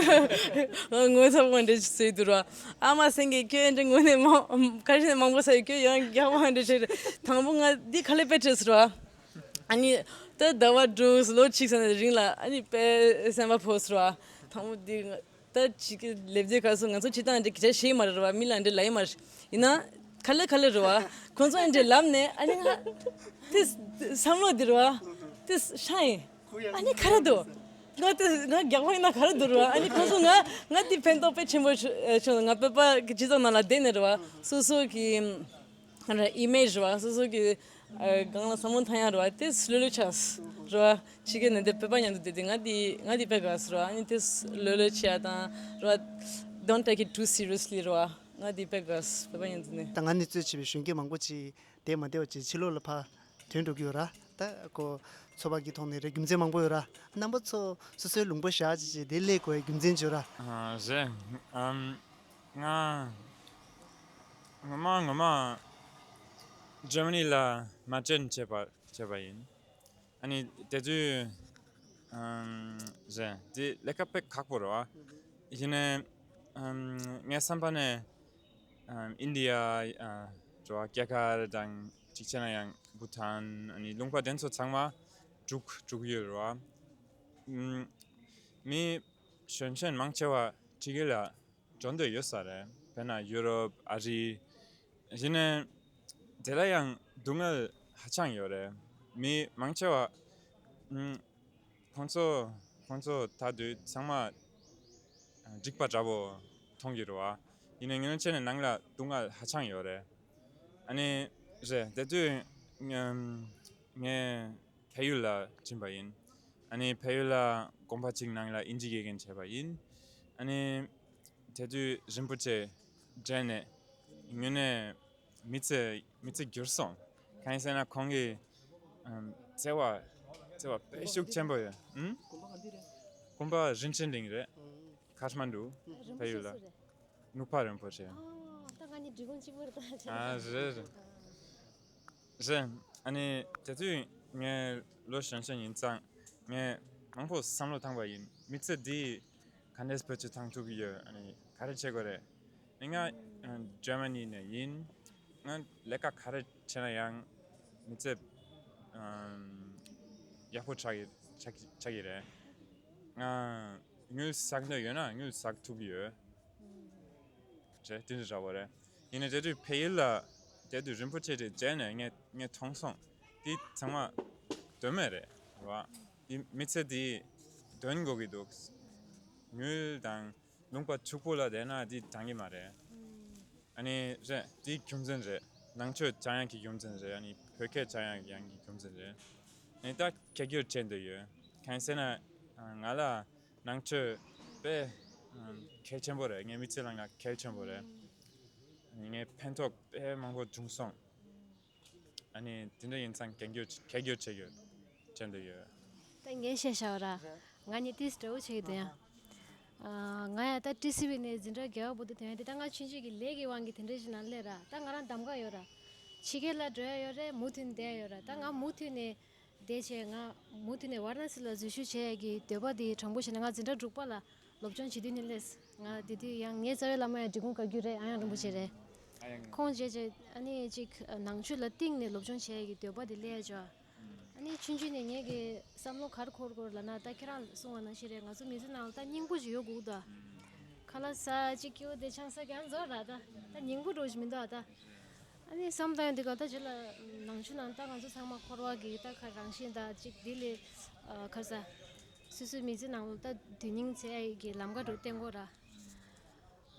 ངོ་ཚ་པོ་འདྲ་ཞིག་བཟོས་འདུག་ར། ཨ་མ་སེང་གེ་ཁྱོད་འདྲ་དངོས་གནས་མང་ཁ་ཤས་མང་པོ་ཟ་ཡི། ཁྱོད་ཡང་རྒྱགས་པ་འདྲ་བྱས། དང་པོ་ང་འདི་ག་ལེ་དཔེ་བྲེལ་སོང་ར། ཨ་ནི་ད་ཟླ་བ་དྲུག་ལོ་གཅིག་ཙམ་རིང་ལ་ཨ་ནི་དཔེ་སེམས་པ་ཕོག་སོང་ར། དང་པོ་འདི་ང་ད་ཅིག་ལབ་དུས་ག་སོ་ང་ཚོ་སྤྱིར་བཏང་འདི་སྐད་ཆ་བཤད་མ་རེད་ར། མི་ལ་འདི་ལབ་ཡི་མ་རེད། ཡིན་ན་ག་ལེ་ག་ལེ་རེད་བ། ཁོང་ཚོ་འདི་ལབ་ནས་ཨ་ནི་ང་དེ་བསམ་བློ་འདི་རེད་བ། དེ་ཤ་ཡིན། ཨ་ནི་ག་རེ་འདུག་ང་དེ་ང་རྒྱགས་པ་ཡིན་ན་ག་རེ་འདུག་རེད་བ། ཨ་ནི་ཁོང་ཚོ་ང་ང་དེ་ཕན་ཐོགས་དཔེ་ཆེན་པོ་བྱུང་། ང་བོད་པ་གི་སྤྱི་ཚོགས་ནང་ལ་བསྡད་ནས་རེད་བ། སོ་སོ་གི་ཨ་ཨི་མེཇ་རེད་བ། སོ་སོ་གི་ཨ་སྒང་ལ་བསམ་བློ་བཏང་ཡ་རེད་བ། དེ་ལྷོད་ལྷོད་ཆགས་རེད་བ། ཕྱི་རྒྱལ་ནས་འདི་བོད་པ་མཉམ་དུ་བསྡད་དུས་ང་འདི་ང་འདི་དཔེ་དགའ་སོང་རེད་བ། ཨ་ནི་དེ་ལྷོད་ལྷོད་བྱེད་ཡ་དང་རེད་བ། Don't take it too seriously རེད་བ། ང་འདི་དཔེ་དགའ་སོང་། བོད་པ་མཉམ་དུ་ནས། ད་ང་ནི་གཙོས་བྱས་པའི་གཞོན་སྐྱེས་མང་པོ་ཅིག་བསྡད་མ་བསྡད་པ་ཅིག་ཕྱི་ལོགས་ལ་ཕར་ཐོན་འགྲོ་གི་ཡོད་ར། ད་ཁོ་ཚོ་པ་གི་ཐོག་ནས་རེད། རྒྱུ་མཚན་མང་པོ་ཡོད་ར། རྣམ་པ་ཚོ་སོ་སོའི་ལུང་པ་བཞག་ཅིག་ཅིག་དེ་སླེབས་དགོས་པའི་རྒྱུ་མཚན་ཅིག་ཡོད་ར། ཨ་རེད། ཨམ། ང་ངོ་མ་ངོ་མ་ཇར་མ་ནི་ལ་མ་ཊན་བྱས་པ་བྱས་པ་ཡིན། ཨ་ནི་དེ་དུས་ཨམ་རེད། དེ་ལས་ཀ་དཔེ་ཁག་པོ་རེད་བ། ཡིན་ནའི་ཨམ་ངའི་བསམ་པ་ནས་ཨམ་ཨིན་ཌི་ཡ་ཨ་རེད་བ། རྒྱ་གར་དང་གཅིག་བྱས་ན་ཡང་བྷུ་ཊན། ཨ་ནི་ལུང་པ་དེ་ཚོ་ཚང་མ་འགྲོ་འགྲོ་གི་ཡོད་རེད་བ། ཨམ་མི་གཞོན་གཞོན་མང་ཆེ་བ་ཕྱི་རྒྱལ་ལ་འགྲོ་འདོད་ཡོད་ས་རེད། དཔེར་ན་ཡུ་རོབ། ཨ་རི། ཡིན་ནའི་དེ་ལ་ཡང་སྡུག་བསྔལ་ཧ་ཅང་ཡོད་རེད། མི་མང་ཆེ་བ་ཨམ་ཁོང་ཚོ་ཁོང་ཚོ་ད་དུང་ཚང་མ་འགྲིག་པ་འདྲ་པོ་མཐོང་གི་རེད་བ། ཡིན་ནའི་ངོས་ནས་བྱས་ནས་ནང་ལ་སྡུག་བསྔལ་ཧ་ཅང་ཡོད་རེད། ཨ་ནི་རེད། དེ་དུས་ངས་བལ་ཡུལ་ལ་ཕྱིན་པ་ཡིན། ཨ་ནི་བལ་ཡུལ་ལ་དགོན་པ་གཅིག་ནང་ལ་དབྱིན་ཇི་དགེ་རྒན་བྱས་པ་ཡིན། ཨ་ནི་དེ་དུས་རིན་པོ་ཆེ་མཇལ་ནས་དངོས་གནས་མི་ཚེ་མི་ཚེ་འགྱུར་སོང་། གང་ཡིན་ཟེར་ན་ཁོང་གི་ཨམ་བརྩེ་བ་བརྩེ་བ་དཔེ་ཤུགས་ཆེན་པོ་ཡོད། ཨུམ། དགོན་པ་ག་འདི་རེད། དགོན་པ་རིན་ཆེན་གླིང་རེད། ཨུམ། ཀ་ཐ་མན་ཌུ། རིན་པོ་བལ་ཡུལ་ལ། ཆེ་སུ་རེད། ནུབ་ཕ་རིན་པོ་ཆེ། ཨ་ད་ང་གཉིས་འབྲི་གུང་གཅིག་པ་རེད་ད། ཨ་རེད་རེད། རེད། ཨ་ནི་དེ་དུས་ངས་ལོ་གཞོན་གཞོན་ཡིན་ཙང་ངས་མང་པོ་བསམ་བློ་བཏང་པ་ཡིན། མི་ཚེ་འདི་ག་འདྲས་བེད་སྤྱོད་བཏང་ཐུབ་ཀྱི་ཡོད། ཨ་ནི་ག་རེ་བྱེད་དགོས་རེད། ཨ་ནི་ང་ཨ་ཇར་མ་ནི་ནས་ཡིན། ང་ལས་ཀ་ག་རེ་བྱས་ན་ཡང་མི་ཚེ་ཨམ་ཡག་པོ་ཆགས་ཀྱི་ཆགས་ཀྱི་ཆགས་ཀྱི་རེད། ང་དངུལ་བསགས་འདོད་ཡོད་ན་དངུལ་བསགས་ཐུབ་ཀྱི་ཡོད། རེད། དེ་འདྲ་འདྲ་བོ་རེད། ཡིན་ནའི་དེ་དུས་བལ་ཡུལ་ལ་དེ་དུས་རིན་པོ་ཆེ་དེ་མཇལ་ནས་ངས་ངས་མཐོང་སོང་། དེ་ཚང་མ་དོན་མེད་རེད་བ། དེ་མི་ཚེ་དེ་དོན་དགོས་ཀྱི་འདུག་དངུལ་དང་ལུང་པ་ཕྱུག་པོ་ལ་བསྡད་ན་དེ་འདང་གི་མ་རེད། ཨ་ནི་རེད། དེ་རྒྱུ་མཚན་རེད། ནང་ཆོས་སྦྱང་ཡག་གི་རྒྱུ་མཚན་རེད། ཨ་ནི་བོད་སྐད་སྦྱང་ཡག་ཡང་གི་རྒྱུ་མཚན་རེད། ཨ་ནི་ད་སྐད་སྒྱུར་བྱེད་འདོད་ཡོད། གང་ཡིན་ཟེར་ན་ང་ལ་ནང་ཆོས་དཔེ་གལ་ཆེན་པོ་རེད། ངའི་མི་ཚེ་ནང་ལ་གལ་ཆེན་པོ་རེད། ངའི་ཕན་ཐོགས་དཔེ་མང་པོ་བྱུང་སོང་། ཨ་ནི་དེ་འདྲ་ཡིན་ཙང་སྐད་སྒྱུར་སྐད་སྒྱུར་བྱེད་དགོས་དྲན་འདོད་ཡོད། ད་ངས་བཤད་བཞག་ར། ང་གཉིས་ཏིས་འདྲ་བོ་བྱེད་ཀྱི་འདུག་ཡ། ཨ་ང་ཡང་ད་ཏི་སི་ཝི་ནས་འཛིན་གྲྭ་བརྒྱད་པ་བར་དུ་ཐོན་ཡ་དེ། ད་ང་ཆུང་ཆུང་གི་ལས་ཀྱི་དབང་གིས་དེ་འདྲ་ཞིག་ནང་སླེབས་ར། ད་ང་རང་གདམ་ག་ཡོད་ར། ཕྱི་རྒྱལ་ལ་འགྲོ་ཡ་ཡོད་རེད། མུ་མཐུད་བསྡད་ཡ་ཡོད་ར། ད་ང་མུ་མཐུད་ནས་བསྡད་བྱས། ང་མུ་མཐུད་ནས་ཝཱ་ར་ཎ་སི་ལ་འཛུལ་ཞུགས་བྱེད་ཡ་གི་འདོད་པ་དེ་དྲང་པོ་བཤད་ན་ང་འཛིན་གྲྭ་དྲུག་པ་ལ་སློབ་སྦྱོང་བྱེད་དུས་ནས་སླེབས། ང་དེ་དུས་ཡང་ངའི་རྩ་བའི་བླ་མ་ཡང་འབྲི་གུང་བཀའ་བརྒྱུད་རེད། ཨ་ཡང་རིན་པོ་ཆེ་རེད། ཨ་ཡང་ཁོང་བྱས་བྱས་ཨ་ནི་ཅིག་ནང་ཆོས་ལ་གཏིང་ནས་སློབ་སྦྱོང་བྱེད་ཡ་གི་འདོད་པ་དེ་སླེབས་ཡ་ཅོ། ནི་ཆུང་ཆུང་ནས་ངེད་ཀྱི་བསམ་བློ་ག་རེ་འཁོར་འཁོར་ལབ་ན། ད་ཁྱེད་རང་གསུངས་པ་ནང་བཞིན་རེད། ང་ཚོ་མི་ཚེ་ནང་ལ་ད་སྙིང་པོ་ཞིག་ཡོད་དགོས་ད། ཁ་ལག་ཟ་ཅིག་སྐྱིད་པོ་དེ་ཆང་ས་ཀྱང་འཛོལ་ར། ད་ད་སྙིང་པོ་འདྲ་ཞིག་མི་འདུག་ཨ། ད་ཨ་ནི་བསམ་བཏང་ཡོང་དུས་ག་ད་ཅི་ལ་ནང་ཆོས་ནང་ད་ང་ཚོ་ཚང་མ་འཁོར་བ་གི་ད་ག་རང་བཞིན་ད་ཅིག་དེ་ལས་ཨ་ག་རེ་ཟ། སོ་སོའི་མི་ཚེ་ནང་ལ་ད་དོན་སྙིང་བྱེད་ཡ་གི་ལམ་ཁ་འགྲོ་བསྟན་དགོས་ར།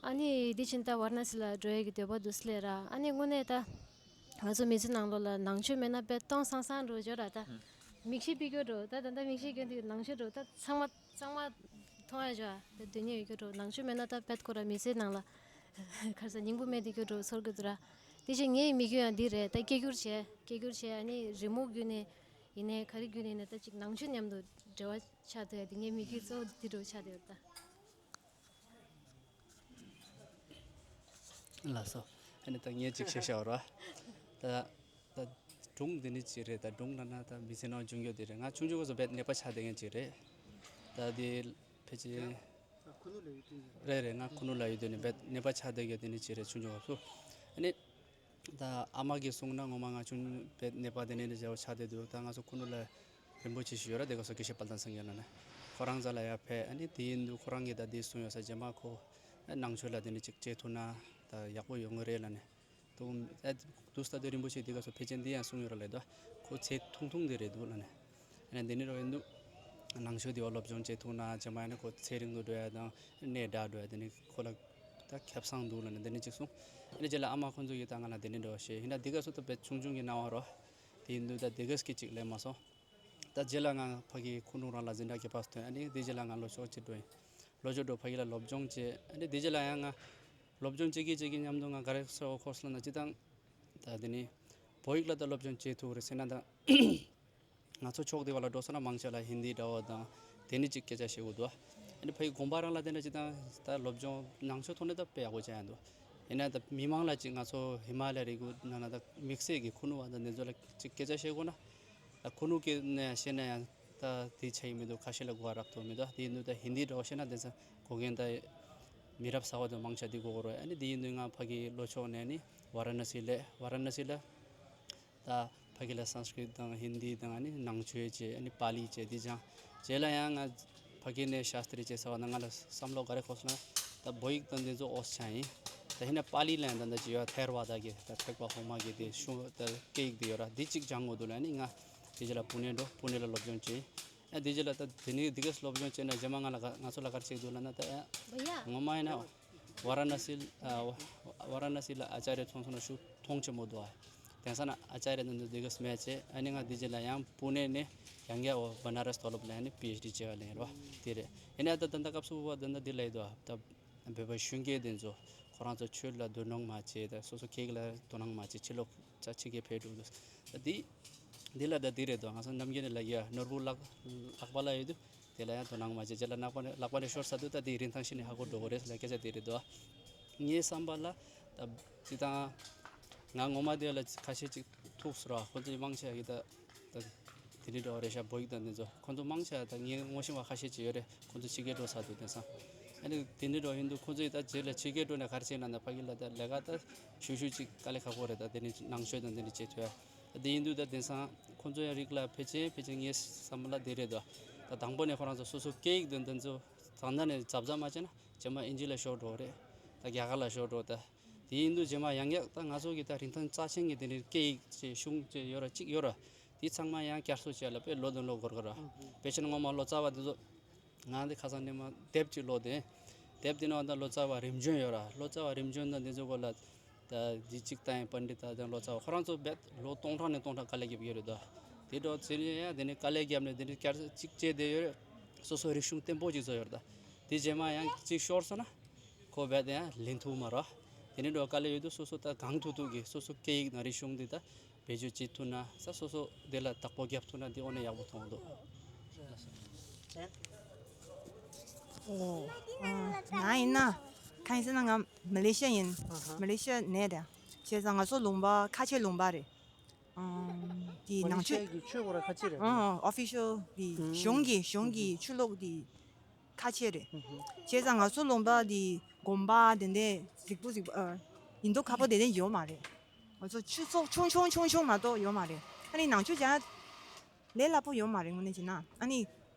ཨ་ནི་འདི་ཕྱིན་ད་ཝཱ་ར་ཎ་སི་ལ་འགྲོ་ཡ་གི་འདོད་པ་འདུག་སེ་ལས་ར། ཨ་ནི་དངོས་གནས་ད་ང་ཚོ་མི་ཚེ་ནང་ལོགས་ལ་ནང་ཆོས་མེད་ན་དཔེ་སྟོང་སང་སང་འགྲོ་འཇོག་ར། ད་མིག་ཤེལ་ཕུད་རྒྱུ་འགྲོ། ད་ད་ད་མིག་ཤེལ་གྱོན་དུས་ནང་ཆོས་འགྲོ། ད་ཚང་མ་ཚང་མ་མཐོང་ཡ་འཇོག་ད་དོན་གཉེར་ཡོད་རྒྱུ་འགྲོ། ནང་ཆོས་མེད་ན་ད་དཔེ་ཁོ་ར་མི་ཚེ་ནང་ལ་ག་རེ་ཟ། སྙིང་པོ་མེད་དེ་རྒྱུ་འགྲོ་ཚོར་གི་འདུག་ར། དེ་བཞིན་ངའི་དམིགས་ཡུལ་ཡང་འདི་རེད། ད་སྐད་སྒྱུར་བྱས་སྐད་སྒྱུར་བྱས། ཨ་ནི་རི་མོ་བརྒྱུད་ནས་ཡིན་ནའི་ག་རེ་བརྒྱུད་ནས་ཡིན་ནའི་ད་ཅིག་ནང་ཆོས་མཉམ་དུ་འབྲེལ་བ་ཆགས་འདུག་ཡ། དེ་ངའི་དམིགས་ཡུལ་གཙོ་བོ་འདི་འདྲ་ཆགས་བསྡད་ཡོད་ད། ལགས་སོ། ཨ་ནི་ད་ངས་ཅིག་བཤད་བཞག་རོགས། ད་ད་སྒྲུང་འདི་ནི་ཅིག་རེད། ད་སྒྲུང་ལབ་ན་ད་མི་ཚེ་ནང་བྱུང་རྒྱུ་དེ་རེད། ང་ཆུང་ཆུང་སྐབས་སུ་རྦད་ནད་པ་ཆགས་བསྡད་མཁན་ཅིག་རེད། ད་དེ་ཕལ་ཆེར་རེད་རེད། ང་ཁུ་ནུ་ལ་ཡོད་དུས་ནས་རྦད་ནད་པ་ཆགས་བསྡད་མཁན་དེ་ནི་ཅིག་རེད། ཆུང་ཆུང་སྐབས་སུ། ཨ་ནི་ད་ཨ་མ་གིས་གསུངས་ན་ངོ་མ་ང་ཆུང་རྦད་ནད་པ་དེ་ནས་ནི་བྱ་བ་ཆགས་བསྡད་འདུག་ད་ང་ཚོ་ཁུ་ནུ་ལ་རིན་པོ་ཆེ་ཞིག་ཡོད་ར། དེ་ག་སོ་དགེ་བཤེས་དཔལ་ལྡན་སངས་རྒྱས་ལ་ནས་ཁོ་རང་རྩ་ལ་ཡར་ཕེབས། ཨ་ནི་དེ་ཡིན་དུས་ཁོ་རང་གིས་ད་དེ་གསུངས་ཡོད་ས། རྗེས་མ་ཁོ་ནང་ཆོས་ལ་དེ་ནི་ཅིག་བྱེད་ཐུབ་ན་ད་ཡག་པོ་ཡོང་གི་རེད་ལབ་ནས། དུ་ཨ་དུ་ས་དེ་རིན་པོ་ཆེ་དེ་ག་སོ་ཕལ་ཆེར་འདི་ཡང་གསུངས་ཡོད་ར་ལབ་དུས། ཁོ་ཚེ་ཐུང་ཐུང་དེ་རེད་འདུག་ལབ་ནས། ཨ་ནི་འདི་ནི་རོ་ཡིན་དུས་ནང་ཆོས་དེ་བ་སློབ་སྦྱོང་བྱེད་ཐུབ་ན་རྗེས་མ་ཡིན་ན་ཁོ་ཚེ་རིང་དུ་འགྲོ་ཡ་དང་ནད་དྲག་འགྲོ་ཡ་དེ་ནི་ཁོ་ལ་ད་ཁེ་བཟང་འདུག་ལབ་ནས་འདི་ནི་ཅིག་གསུངས། ཨ་ནི་རྗེས་ལ་ཨ་མ་ཁོང་ཚོ་གིས་ད་ང་ལ་འདི་ནི་འགྲོ་བཤད་ཡིན་ན། འདི་ག་སོ་ད་དཔེ་ཆུང་ཆུང་གི་སྣང་བ་རོ། དེ་ཡིན་དུས་ད་དེ་ག་སྐད་ཅིག་ལས་མ་སོང་། ད་རྗེས་ལ་ང་ཕ་གི་ཁུ་ནུ་རང་ལ་འཛིན་གྲྭ་བརྒྱད་པ་ཐོན། ཨ་ནི་དེ་རྗེས་ལ་ང་ལོ་ཤོག་ཅིག་འགྲོ་ཡིན། ལོ་ཤོག་འགྲོ་ཕ་གི་ལ་སློབ་སྦྱོང་བྱས། ཨ་ནི་དེ་རྗེས་ལ་ཡང་ང་སློབ་སྦྱོང་བྱེད་ཀྱི་བྱེད་ཀྱི་མཉམ་དུ་ང་ག་རེ་ཟེར་བ་ཁོ་སོང་ན་ཅི་དང་། ད་དེ་ནི་བོད་ཡིག་ལ་ད་སློབ་སྦྱོང་བྱེད་ཐུབ་རེད་ཟེར་ན་ད། ང་ཚོ་ཕྱོགས་དེ་བ་ལ་འགྲོ་སོང་ན་མང་ཆེ་ལ་ཧིན་དི་འདྲ་བོ་དང་དེ་ནི་ཅིག་སྐད་ཆ་བཤད་དགོས་འདུག་ཨ་ནི་ཕ་གི་དགོན་པ་རང་ལ་དེ་འདྲ་ཅི་དང་ད་སློབ་སྦྱོང་ནང་ཆོས་ཐོག་ནས་ད་དཔེ་ཡག་པོ་བྱས་ཡ་འདུག་ཡིན་ན་ད་མི་མང་ལ་ཅིག་ང་ཚོ་ཧི་མ་ལ་ཡ་རི་རྒྱུད་ནང་ན་ད་དམིགས་བསལ་གྱི་ཁུ་ནུ་བ་དང་དེ་ཚོ་ལ་ཅིག་སྐད་ཆ་བཤད་དགོས་ན། ད་ཁུ་ནུ་སྐད་ནས་བཤད་ན་ཡང་ད་དེ་ཆ་ཡི་མི་འདུག་ཁ་ཤས་ལ་གོ་བ་རག་ཐུབ་མི་འདུག་དེ་ཡིན་དུས་ད་ཧིན་དི་འདྲ་བོ་བཤད་ན་དེ་ཚོ་གོ་མཁན་ད་མི་རབས་གསར་བ་དང་མང་ཆེ་དེ་གོ་གོ་རོགས། ཨ་ནི་དེ་ཡིན་དུས་ང་ཕ་གི་ལྷོ་ཕྱོགས་ནས་ནི་ཝཱ་ར་ཎ་སི་ལ་ཝཱ་ར་ཎ་སི་ལ། ད་ཕ་གི་ལ་སཾ་སྐྲྀཏ་དང་ཧིན་དི་དང་ཨ་ནི་ནང་ཆོས་བྱས། ཨ་ནི་པཱ་ལི་བྱས། དེ་སྦྱངས། རྗེས་ལ་ཡང་ང་ཕ་གི་ནས་ཤཱསྟྲི་བྱས་ཟེར་བ་ན་ང་ལ་བསམ་བློ་ག་རེ་འཁོར་སོང་ན། ད་བོད་ཡིག་དང་འདི་ཚོ་ཨོ་ཙམ་ཡིན། ད་ཧི་ན་པཱ་ལི་ལ་ཡང་ད་ད་ཅི་ཡོད། ཐེ་ར་ཝ་ད་གི་ད་ཐེག་པ་དབུ་མ་གི་དེ་གཞུང་ད་སྐད་ཡིག་དེ་ཡོད་ར། འདི་གཅིག་སྦྱང་དགོས་འདུག་ལབ། ཨ་ནི་ང་དེ་རྗེས་ལ་པུ་ནེ་འགྲོ། པུ་ནེ་ལ་སློབ་སྦྱོང་བྱས། ཨ་དེ་རྗེས་ལ་ད་དེ་ནི་འདི་ག་སློབ་སྦྱོང་བྱས་ན་རྗེས་མ་ང་ལ་ག་ང་ཚོ་ལ་ག་རེ་བྱེད་ཀྱི་འདུག་ལབ་ན། ད་ཡ་ངོ་མ་ཡིན་ན། ཝཱ་ར་ཎ་སི་ཨ་ཝཱ་ར་ཎ་སི་ལ་ཨ་ཙཱརྱ་མཐོང་སོང་ན་ཤུགས་མཐོང་ཆེན་པོ་འདུག་ཨ། དེང་སང་ན་ཨ་ཙཱརྱ་དང་འདི་ག་མེད་བྱས། ཨ་ནི་ང་འདི་རྗེས་ལ་ཡང་པུ་ནེ་ནས་ཡང་བསྐྱར་འོ་བ་ན་རས་མཐོ་སློབ་ལ་ནི་པི་ཨེཆ་ཌི་བྱེད་པ་ལེན་རོགས་དེ་རེད། ཡིན་ན་ད་ད་ལྟ་སྐབས་སུ་བ་ད་ད་འདི་ལས་འདུག་ཨ། ད་བོད་པ་གཞོན་སྐྱེས་དེ་ཚོ་ཁོ་རང་ཚོ་ཆོས་ལ་དོ་སྣང་མ་བྱས། ད་སོ་སོ་སྐད་ཡིག་ལ་དོ་སྣང་མ་བྱས། ཕྱི་ལོགས་ཆ་ཕྱི་རྒྱལ་ཕེབས་འགྲོ་འདུག་ད་འདི་འདི་ལ་ད་འདི་རེད་འདུག་ང་ཚོ་ནམ་རྒྱུན་ནས་ལབ་ཡ་ནོར་བུ་ལག་ལག་པ་ལ་ཡོད་དུས། དེ་ལ་ཡང་དོ་སྣང་མ་བྱེད། རྗེས་ལ་ལག་པ་ནས་ལག་པ་ནས་ཤོར་ཚར་དུས་ད་དེ་རིན་ཐང་ཤེས་ནས་ཧ་གོ་འགྲོ་གི་རེད་ལབ་སྐད་ཆ་དེ་རེད་དོ། ངའི་བསམ་པ་ལ་ད་ཅི་དང་། ང་ངོ་མ་དེ་ལ་ཁ་ཤས་ཅིག་ཐུག་སོང་ར། ཁོ་ཚོའི་མང་ཆེ་གི་ད་ད་དེ་འདྲ་འགྲོ་རེད་ཤག་བོད་ཡིག་དང་འདི་ཚོ་ཁོ་ཚོ་མང་ཆེ་ད་ངའི་ངོ་ཤེས་པ་ཁ་ཤས་ཅིག་ཡོད་རེད། ཁོ་ཚོ་ཕྱི་རྒྱལ་འགྲོ་ཚར་དུས་དེང་སང་། ཨ་ནི་དེ་འདྲ་འགྲོ་ཡིན་དུས་ཁོ་ཚོས་ད་རྗེས་ལ་ཕྱི་རྒྱལ་འགྲོ་ནས་ག་རེ་བྱས་ན་ད་ཕ་གི་ལ་ད་ལས་ཀ་ད་ཞུ་ཞུ་ཅིག་དཀའ་ལས་ཁག་པོ་རེད། ད་དེ་ནས་ནང་ཆོས་དང་དེ་འདྲ་བྱེད་ཐུབ་ཡ། དེ་ཡིན་དུས་ད་དེང་སང་ཁོང་ཚོ་ཡང་རིགས་ལ་ཕལ་ཆེར་ཕལ་ཆེར་ངའི་བསམ་པ་ལ་དེ་རེད་དོ། ད་དང་པོ་ནས་ཁོ་རང་ཚོ་སོ་སོ་སྐད་ཡིག་དང་དེ་ཚོ་དང་ད་ནས་གཟབ་གཟབ་མ་བྱས་ན་རྗེས་མ་ཨིན་ཇི་ལ་ཤོར་འགྲོ་རེད། ད་རྒྱ་གར་ལ་ཤོར་འགྲོ། ད་དེ་ཡིན་དུས་རྗེས་མ་ཡང་ཡག་ད་ང་ཚོ་གི་ད་རིན་ཐང་རྩ་ཆེན་གྱི་དེ་འདྲའི་སྐད་ཡིག་ཅེས་གཞུང་ཅེས་ཡོད་ར་གཅིག་ཡོད་ར། དེ་ཚང་མ་ཡང་བསྐྱར་གསོ་བྱས་ལ་དཔེ་ལོ་དང་ལོ་འགོར་གི་ར། དཔེ་བྱས་ན་སྔོན་མ་ལོ་ཙཱ་བ་དེ་ཚོ། ང་འདི་ཁ་སང་ནས་མ་དེབ་ཅིག་ཀློག་དེ། དེབ་དེ་ནང་ད་ལོ་ཙཱ་བ་རིམ་བྱོན་ཡོད་ར། ལོ་ཙཱ་བ་རིམ་བྱོན་དང་འདི་ཚོ་སྐོར་ལ་ད་འདི་གཅིག་ད་ཡང་པཎྜི་ཏ་དང་ལོ་ཙཱ་བ་ཁོ་རང་ཚོ་རྦད་ལོ་སྟོང་ཕྲག་ནས་སྟོང་ཕྲག་དཀའ་ལས་བརྒྱབ་ཡོད་རེད་ད། དེ་འགྲོ་ཚེ་རིང་ཡང་དེ་ནས་དཀའ་ལས་བརྒྱབ་ནས་དེ་འདྲ་བསྐྱར་གཅིག་བྱས་བསྡད་ཡོད་རེད། སོ་སོ་རིག་གཞུང་བརྟན་པོ་ཅིག་བཟོ་ཡོད་རེད་ད། དེ་རྗེས་མ་ཡང་གཅིག་ཤོར་སོང་ན་ཁོ་རྦད་དེ་ཡང་ལེན་ཐུབ་མ་རེད། དེ་ནས་འགྲོ་དཀའ་ལས་ཡོད་དུས་སོ་སོ་ད་གང་ཐུབ་ཐུབ་ཀྱིས་སོ་སོ་སྐད་ཡིག་དང་རིག་གཞུང་འདི་ད། བེད་སྤྱོད་བྱེད་ཐུབ་ན་ས་སོ་སོ་དེ་ལ་བདག་པོ་རྒྱབ་ཐུབ་ན་དེ་དངོས་གནས་ཡག་པོ་མཐོང་འདུག་ཨོ། ང་ཡིན་ན། གང་ཡིན་ཟེར་ན་ང་མ་ལེ་ཤི་ཡ་ཡིན། ཨ་ཧ། མ་ལེ་ཤི་ཡ་ནས་རེད། བྱས་ཙང་ང་ཚོ་ལུང་པ་ཁ་ཆེ་ལུང་པ་རེད། ཨང་། དེ་མ་ལེ་ནང་ཤི་ཡ་ཆོས། གི་ཆོས་སྐོར་ཁ་ཆེ་རེད། ཨང་། ཨོ་ཕི་ཤལ་དེ་ཨང་། གཞུང་གི་གཞུང་གི་ཨང་། ཆོས་ལུགས་དེ། ཁ་ཆེ་རེད། ཨུ་ཧུ། བྱས་ཙང་ང་ཚོ་ལུང་པ་འདི་དགོན་པ་དེ་འདྲས་རྫིག་པོ་རྫིག་པོ་ཨ། ཡིན་མདོག་ཁ་པོ་དེ་འདྲས་ཡོད་མ་རེད། ང་ཚོ་ཆོས་ཚོགས་ཆུང་ཆུང་ཆུང་ཆུང་མ་གཏོགས་ཡོད་མ་རེད། ཨ་ནི་ནང་ཆོས་སྦྱང་ཡ་ ལས་སླ་པོ་ཡོད་མ་རེད་དངོས་གནས་བྱས་ན། ཨ་ནི་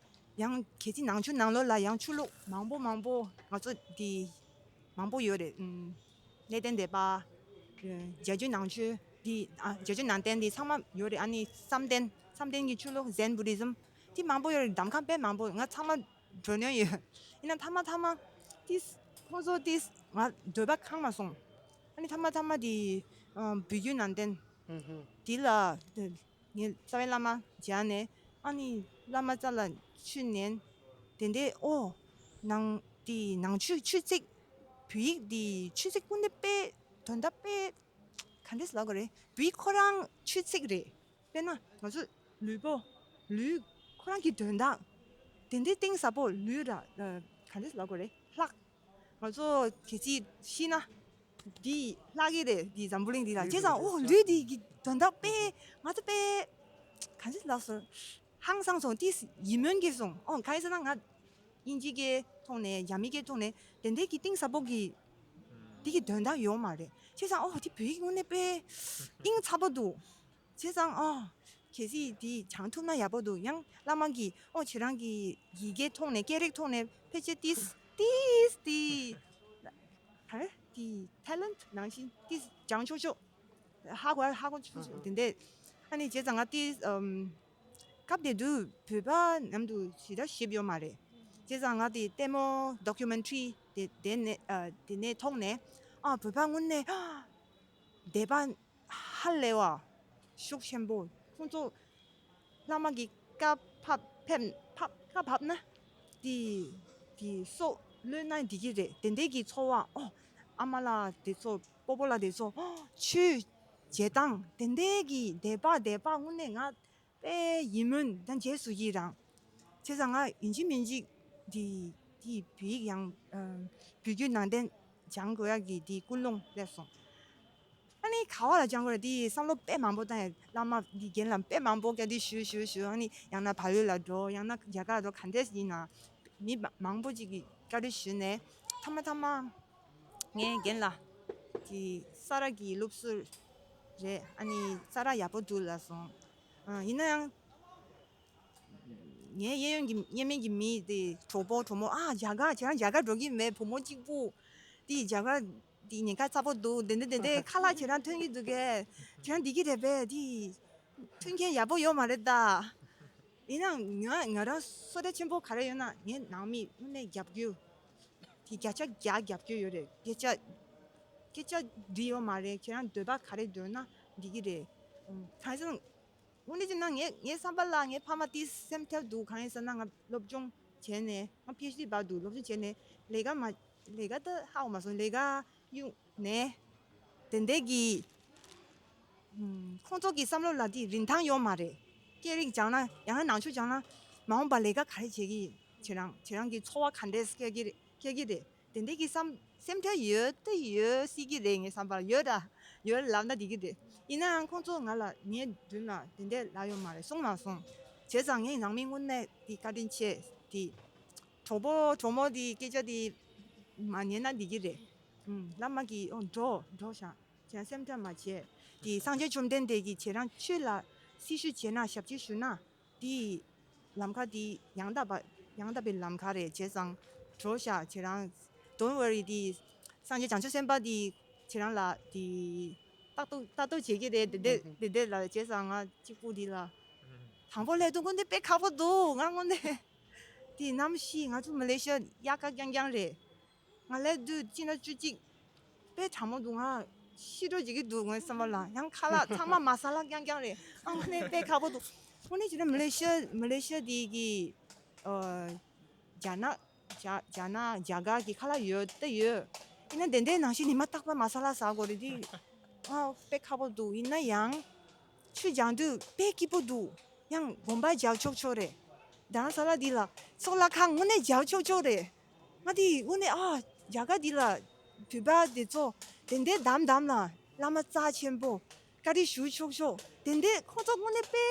ཡང་གལ་སྲིད་ནང་ཆོས་ནང་ལོགས་ལ་ཡང་ཆོས་ལུགས་མང་པོ་མང་པོ་ང་ཚོ་འདི་མང་པོ་ཡོད་རེད། ཨམ། གནས་བརྟན་སྡེ་པ། བྱ་རྒྱུད་ནང་ཆོས་འདི། ཨ། བྱ་རྒྱུད་ནང་བསྟན་འདི་ཚང་མ་ཡོད་རེད། ཨ་ནི་བསམ་གཏན་བསམ་གཏན་གྱི་ཆོས་ལུགས་Zen Buddhism འདི་མང་པོ་ཡོད་རེད། གདམ་ཁ་དཔེ་མང་པོ། ང་ཚང་མ་འགྲོ་མྱོང་ཡོད། ཡིན་ན་མཐའ་མ་མཐའ་མ་ཏིས་ཁོང་ཚོ་ཏིས་ང་འདོད་པ་ཁེངས་མ་སོང་། ཨ་ནི་མཐའ་མ་མཐའ་མ་དེ་ཨ་བོད་བརྒྱུད་ནང་བསྟན་ཧུམ་ཧུམ། དེ་ལ་ངས་རྩ་བའི་བླ་མ་མཇལ་ནས། ཨ་ནི་བླ་མ་རྩ་ལ་ཆུ་ནན། དེ་འདྲའི་ཨོ་ནང་དེ་ནང་ཆོས་ཆོས་ཚིག་བོད་ཡིག་དེ་ཆོས་ཚིག་ཀུན་ཏེ་དཔེ་དོན་དག་དཔེ་ག་འདྲས་ལབ་དགོས་རེད། བོད་ཡིག་ཁོ་རང་ཆོས་ཚིག་རེད། དཔེར་ན་ང་ཚོ་ལུས་པོ། ལུས་ཁོ་རང་གི་དོན་དག་དེ་འདྲའི་གཏིང་ཟབ་པོ་ལུས་ར། ཨ། ག་འདྲས་ལབ་དགོས་རེད། ལྷག་ང་ཚོ་གལ་སྲིད་ཤི་ན་འདི་ལྷག་གི་རེད། འདི་འཛམ་བུ་གླིང་འདི་ལ། བྱས་ཙང་ཨོ་ལུས་འདི་གི་དོན་དག་དཔེ་ང་ཚོ་དཔེ་ག་འདྲས་ལབ་སོང་། ཧང་སངས་སོང་། ཏིས་ཡིད་སྨོན་སྐྱེས་སོང་། ཨོ་གང་ཡིན་ཟེར་ན་ང་དབྱིན་ཇི་སྐད་ཐོག་ནས་རྒྱ་མི་སྐད་ཐོག་ནས་དེ་འདྲའི་གི་གཏིང་ཟབ་པོ་གི་འདི་གི་དོན་དག་ཡོད་མ་རེད། བྱས་ཙང་ཨོ་དེ་བོད་ཡིག་དངོས་གནས་དཔེ་དབྱིངས་ཚ་པོ་འདུག། བྱས་ཙང་ཨོ་གལ་སྲིད་དེ་སྦྱང་ཐུབ་ན་ཡག་པོ་འདུག། ཡང་བླ་མ་གིས་ཨོ་ཁྱེད་རང་གི་ཡི་གེ་ཐོག་ནས་སྐད་རིགས་ཐོག་ནས་ཕལ་ཆེར་ཏིས་ཏིས་ཏི་ཧ་དེ་talent་ནང་བཞིན་ཏིས་སྦྱང་ཆོག་ཆོག། ཧ་གོ་ཧ་གོ་ཆོག་ཆོག་དེ་འདྲས། ཨ་ནི་བྱས་ཙང་ང་ཏིས་ཨམ། སྐབས་དེ་དུས་བོད་པ་མཉམ་དུ་ཞེ་དྲག་ཞིབ་ཡོད་མ་རེད། བྱས་ཙང་ང་དེ་ལྟད་མོ་documentary་དེ་དེ་ནས་ཨ་དེ་ནས་མཐོང་ནས། ཨ་བོད་པ་དངོས་གནས་དད་པ་ཧ་ལས་པ་ཤུགས་ཆེན་པོ། ཁོང་ཚོ་བླ་མ་གི་བཀའ་ཕབ་ཕེབས་ཕབ་བཀའ་ཕབ་ན་དེ་དེ་སྲོག་བློས་གནང་བསྡད་ཀྱི་རེད། དེ་འདྲས་ཀྱི་ཚོར་བ། ཨོ་ཨ་མ་ལགས་དེ་ཚོ་སྤོ་བོ་ལགས་དེ་ཚོ་ཆོས་བྱེད་སྟངས་དེ་འདྲས་ཀྱི་དད་པ་དད་པ་དངོས་གནས་ང་དཔེ་ཡིད་སྨོན་དང་རྗེས་སུ་ཡི་རང་། བྱས་ཙང་ང་ཡིན་གཅིག་མིན་གཅིག་འདི་འདི་བོད་ཡིག་ཡང་ཨ་བོད་བརྒྱུད་ནང་བསྟན་སྦྱང་དགོས་ཡག་གི་འདི་ཀུན་སློང་སླེབས་སོང་། ཨ་ནི་ག་བ་ལ་སྦྱང་དགོས་རེད། འདི་བསམ་བློ་དཔེ་མང་པོ་བཏང་ཡ། བླ་མ་འདི་རྒན་ལ་དཔེ་མང་པོ་བཀའ་འདྲི་ཞུ་ཞུ་ཞུ། ཨ་ནི་ཡང་ན་བལ་ཡུལ་ལ་འགྲོ། ཡང་ན་རྒྱ་གར་ལ་འགྲོ། ག་འདྲས་ཡིན་ན་མི་མང་པོ་ཅིག་གིས་བཀའ་འདྲི་ཞུས་ནས་མཐའ་མ་མཐའ་མ། ངའི་རྒན་ལགས་ཀྱི་ས་ར་གི་སློབ་ཟུར་རེད། ཨ་ནི་ས་ར་ཡག་པོ་འདུག་ལབ་སོང་། ཨ་ཡིན་ན་ཡང་ངའི་གཡས་གཡོན་གྱི་གཡས་མིན་གྱི་མི་དེ་གྲོགས་པོ་གྲོགས་མོ། ཨ་རྒྱ་གར་ཁྱེད་རང་རྒྱ་གར་འགྲོ་གི་མེད། བུ་མོ་གཅིག་པུ་དེ་རྒྱ་གར་དེ་ཉེན་ཁ་ཚ་པོ་འདུག། དེ་འདྲ་དེ་འདྲ་ཁ་ལག་ཁྱེད་རང་ཐོན་གྱི་འདུག་གས། ཁྱེད་རང་བསྡད་ཀྱི་རེད་པས། དེ་མཐུན་རྐྱེན་ཡག་པོ་ཡོད་མ་རེད་ད། ཡིན་ནའང་ང་ང་རང་བསོད་བདེ་ཆེན་པོ་ག་རེ་ཡོད་ན་ངའི་ནང་མི་དངོས་གནས་རྒྱབ་སྐྱོར་དེ་བརྒྱ་ཆ་བརྒྱ་རྒྱབ་སྐྱོར་ཡོད་རེད། སྐད་ཆ་སྐད་ཆ་འདི་ཡོད་མ་རེད། ཁྱེད་རང་འདོད་པ་ག་རེ་འདོད་ན་འགྲིག་གི་རེད། ཨུམ། གང་ཡིན་ཟེར་ན་དངོས་གནས་བྱས་ན་ངའི་ངའི་བསམ་པ་ལ་ངའི་ཕ་མ་དེ་སེམས་ཐག་འདུག། གང་ཡིན་ཟེར་ན་ང་སློབ་སྦྱོང་བྱས་ནས་ང་པི་ཨེཆ་ཌི་བར་དུ་སློབ་སྦྱོང་བྱས་ནས་ལས་ཀ་མ་ལས་ཀ་ད་ཧ་གོ་མ་སོང་། ལས་ཀ་གཡུག་ནས་དེ་འདྲས་ཀྱི་ཨུམ། ཁོང་ཚོ་གི་བསམ་བློ་ལ་དེ་རིན་ཐང་ཡོད་མ་རེད། སྐད་རིགས་སྦྱངས་ན་ཡང་ན་ནང་ཆོས་སྦྱངས་ན་མ་འོངས་པ་ལས་ཀ་ག་རེ་བྱེད་ཀྱི་ཡིན། ཁྱེད་རང་ཁྱེད་རང་གི་འཚོ་བ་ག་འདྲས་སྐྱེལ་གྱི་རེད་སྐྱེལ་གྱི་རེད། དེ་འདྲས་ཀྱི་བསམ་སེམས་ཁྲལ་ཡོད་ད་ཡོད་སྲིད་ཀྱི་རེད། ངའི་བསམ་པར་ཡོད་ད་ཡོད་ལབ་ན་འགྲིག་གི་རེད། ཡིན་ནའང་ཁོང་ཚོ་ང་ལ་ངའི་མདུན་ལ་དེ་འདྲས་ལབ་ཡོད་མ་རེད། གསུངས་མ་སོང་། བྱས་ཙང་ངའི་ནང་མི་དངོས་གནས་དེ་བཀའ་དྲིན་ཆེ། དེ་གྲོགས་པོ་གྲོགས་མོ་དེ་སྐད་ཆ་དེ་མ་ཉན་ན་འགྲིག་གི་རེད། ཨུམ། བླ་མ་གིས་ཨོ་འགྲོ་འགྲོ་ཤག། ཁྱེད་རང་སེམས་ཁྲལ་མ་བྱེད། དེ་སངས་རྒྱས་བཅོམ་ལྡན་འདས་ཀྱིས་ཁྱེད་རང་ཆོས་ལ་སྲི་ཞུ་བྱས་ན་ཞབས་ཕྱི་ཞུ་ན་དེ་ལམ་ཁ་དེ་ཡང་དག་པ་ཡང་དག་པའི་ལམ་ཁ་རེད། བྱས་ཙང་འགྲོ་ཤག། ཁྱེད་རང་don't worry། དེ་སངས་རྒྱས་བྱང་ཆུབ་སེམས་དཔའ་དེ་ཁྱེད་རང་ལ་དེ་ལྟ་རྟོག་ལྟ་རྟོག་བྱེད་ཀྱི་རེད། དེ་འདྲས་དེ་འདྲས་ལ། བྱས་ཙང་ང་གཅིག་པུ་དེ་ལ་དང་པོ་སླེབས་དུས་དངོས་གནས་དཔེ་ཁག་པོ་འདུག། ང་དངོས་གནས་དེ་གནམ་གཤིས་ང་ཚོ་མ་ལེ་ཤི་ཡ་དབྱར་ཁ་རྐྱང་རྐྱང་རེད། ང་སླེབས་དུས་སྤྱི་ཟླ་བཅུ་གཅིག་དཔེ་གྲང་མོ་འདུག། ང་ཤི་འགྲོ་བྱེད་ཀྱི་འདུག། ངའི་བསམ་པ་ལ་ཡང་ཁ་ལག་ཚང་མ་མ་ས་ལ་རྐྱང་རྐྱང་རེད། ཨ་དངོས་གནས་དཔེ་ཁག་པོ་འདུག། དངོས་གནས་བྱས་ན་མ་ལེ་ཤི་ཡ་མ་ལེ་ཤི་ཡ་དེ་གི་ཨ་རྒྱ་ནག་རྒྱ་རྒྱ་ནག་རྒྱ་གར་གྱི་ཁ་ལག་ཡོད་ད་ཡོད། ཡིན་ན་དེ་འདྲའི་ནང་བཞིན་ཉི་མ་རྟག་པར་མ་ས་ལ་ཟ་དགོས་རེད་དེ། ཨ་དཔེ་ཁག་པོ་འདུག། ཡིན་ན་ཡང་ཆོས་སྦྱང་དུས་དཔེ་སྐྱིད་པོ་འདུག། ཡང་དགོན་པ་རྒྱག་ཆོག་ཆོག་རེད། རྡ་རམ་ས་ལ་འདི་ལ་ཚོགས་ལྷ་ཁང་དངོས་གནས་རྒྱག་ཆོག་ཆོག་རེད། ང་དེ་དངོས་གནས་ཨ་རྒྱ་གར་འདི་ལ་བོད་པ་དེ་ཚོ་དེ་འདྲའི་དམ་དམ་ལ་བླ་མ་རྩ་ཆེན་པོ་བཀའ་དྲིན་ཞུ་ཆོག་ཆོག། དེ་འདྲའི་ཁོང་ཚོ་དངོས་གནས་དཔེ་